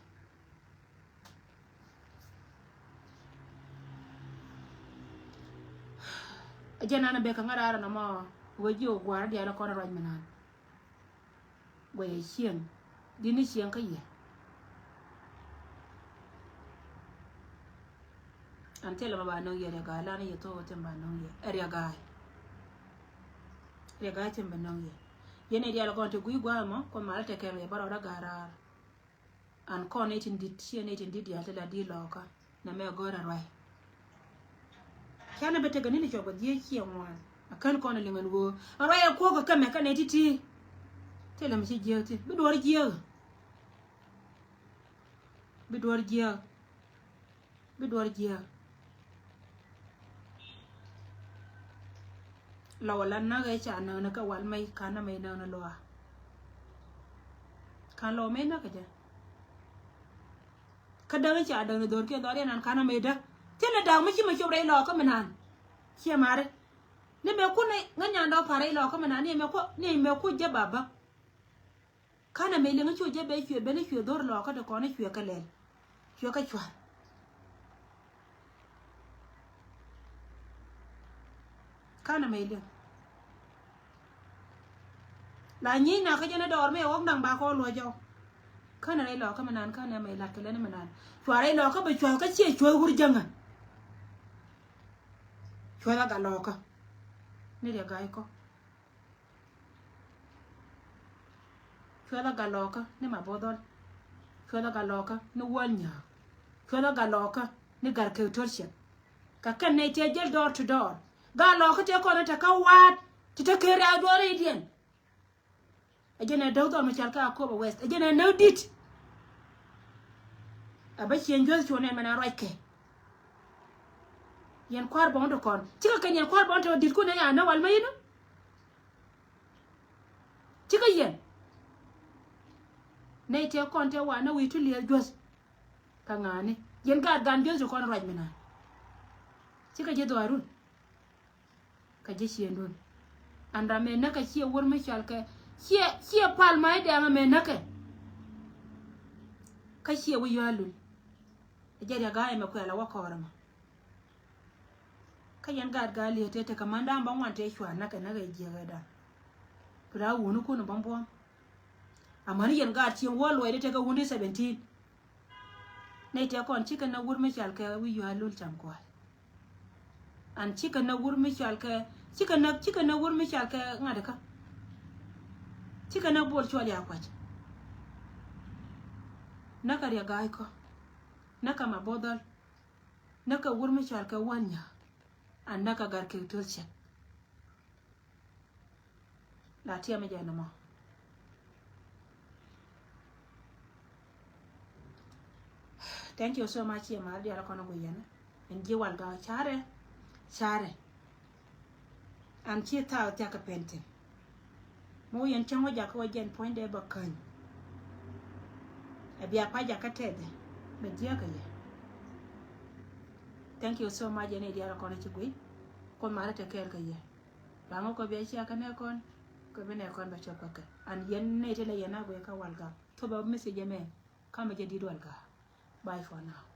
A jɛn an a bek kɛ ŋa̱t raar ɛn ɛmɔ. Wee ji̱ wä gua̱a̱r diaal ɛ kɔn ruac mi naan. Guɛy ɛ cieŋ. Di̱t ni cieŋ kä yɛ. An thilɛ ma ba nöŋ yɛ riɛ ga̱a̱c lan yɛ thok thim ba nöŋ yɛ ɛ riɛ ga̱a̱c. Riɛ ga̱a̱c thim ba nöŋ yɛ. Yɛn ɛ diaal ɛ kɔn ti gui̱c gua̱a̱th mɔ kuɔth mal ɛ tɛkɛl yɛ bä rɔɔdä ga̱a̱r raar. An kɔn nɛy tin di̱t ciɛ nɛy tin di̱t diaal ti la di̱t lɔɔkä. Nɛ mɛ gɔ̱r ɛ ruac. Canɛ bɛ tekɛ ni̱n cuɔp kɛ dhieec ciɛ ŋuan. A kän kɔn ɛ liŋ ɛn ɣöö a ruac ɛ kuɔ̱k kɛ kɛmɛ kɛ nɛy ti̱ti̱. Thilɛ mi ci jiääk thi̱n bi duɔ̱ɔ̱r jiääk. Bi duɔ̱ɔ̱r jiääk. Bi duɔ̱ɔ̱r jiääk. Lɔ wala näk ɛ ca näk ni kɛ wal mɛy ka̱n nä mɛy näk ni lɔa. Ka̱n lɔ mɛy näk ɛ jɛ. Kä däŋ ca däŋ ni dho̱rkiɛn dhɔriɛn an ka̱n amɛ däk. Thilɛ da̱k mi ci mɛ cop rɛy lɔɔkä mi naan. Ciɛ ma̱ri. Ni mɛ kun ŋä nyan dɔ̱ pa̱r rɛy lɔɔkä mi naan ni mɛ ku, ni mɛ ku jɛ baba. Ka̱n amɛ liŋ cu jɛ bɛ cuɛ ben cuɛ dho̱r lɔɔkä ti kɔn cuɛ kɛ lɛl. Cuɛ kɛ cua̱r. Ka̱n amɛ liŋ. La nyiec na kä jɛn a dɔɔr mi ɛ ɣɔk naŋ ba kɔn luɔc jɔw. Känɛ rɛy lɔkä mi naan känɛ mɛ lat kɛ lɛn mi naan. Cua rɛy lɔkä bɛ cuath kä ciɛ cuath wur jäŋä. Cuath a gat lɔkä. Ni riɛ ga̱a̱c kɔ. Cuath a gat lɔkä ni ma bo̱dhɔl. Cuath a gat lɔkä ni wäl nyääk. Cuath a gat lɔkä ni gat kek to̱r ciɛk. Ka kɛn nɛy tëë jäl door to door. Gat lɔkä tëë kɔn in te kä wa̱a̱t ti te keri a duɔ̱ɔ̱r i̱diɛn. Ɛ jɛn ɛ däk dhɔl mi cal kä Akobo West. Ɛ jɛn ɛ näk di̱t. A bä ciëŋ juäth cuɔ̱ɔ̱ŋ nɛn mɛn a ruac kɛ. Yɛn kua̱r bɔŋ ti kɔn. Cikɛ kɛn yɛn kua̱r bɔŋ ti kɔn di̱t kun ɛ ya näk wal mä yinä. Cikɛ yɛn. Nɛy tëë kɔn tëë wa näk wi̱i̱ ti liɛth juäth. Kä ŋa̱a̱ni. Yɛn gaat gan juäth ti kɔn ruac mi naan. Cikɛ ji̱ dhɔaarun. Kä ji̱ ciëŋdun. An ram mëë näkɛ ciɛ wur mi cɔal kɛ ciɛ, ciɛ pal ma i̱ dɛŋ mëë näkɛ. Kä ciɛ wi̱c yɔ̱a̱ lul. Ɛ jɛ riak ga̱a̱c ɛmɛ kuɛl ɛ wä kɔɔr ɛmɔ. Kä yɛn gaat ga̱a̱c li̱eet tëë tekɛ män da̱a̱m bä ŋuan tëë cua näkɛ näkɛ jiɛk ɛ da̱a̱m. Bi raa wuni kun ɛ bä buɔ̱m. Amäni yɛn gaat cieŋ wä luɔcdɛ tekɛ wun ti seventeen. Nɛy tëë kɔn cikɛ näk wur mi cɔal kɛ wi̱i̱ yua̱a̱ lul cam kual. An cikɛ näk wur mi cɔal kɛ, cikɛ näk, cikɛ näk wur mi cɔal kɛ ŋa̱t kä. Cikɛ näk Bol Cuɔl Yakuac. Näkɛ Riɛk Ga̱a̱c Kɔ. Näkɛ Mabo̱o̱th Dhɔl. Näkɛ wur mi cɔal kɛ Wan Nya̱a̱. An näkɛ Gat Kek Töl Cɛk. La tiɛmɛ jɛ nɔmɔ. Thank you so much, yɛ mal dial kɔn a gui yɛn. Ɛn ji̱ Walgak carɛ, carɛ. An ci thaak thiak kɛ pɛn tin. Mɔ yɛn cäŋ wä jakä wä jɛn puɔ̱nydɛ bä käny. Ɛ bia pa jakä tɛth mɛ jiäkä yɛ. Thank you so much, yɛn ɛ dial kɔn a ci gui. Kɔn mal tɛ kɛɛl kɛ yɛ. Baŋ kɔ bia cia kɛ nɛ kɔn, kɛ bi nɛ kɔn bɛ cɔp kɛ kɛ. An yɛn nɛ ti lɛ yɛn a guɛ kä Walgak. Thop a message mɛ, kamɛ jɛ dit Walgak. Bye for now.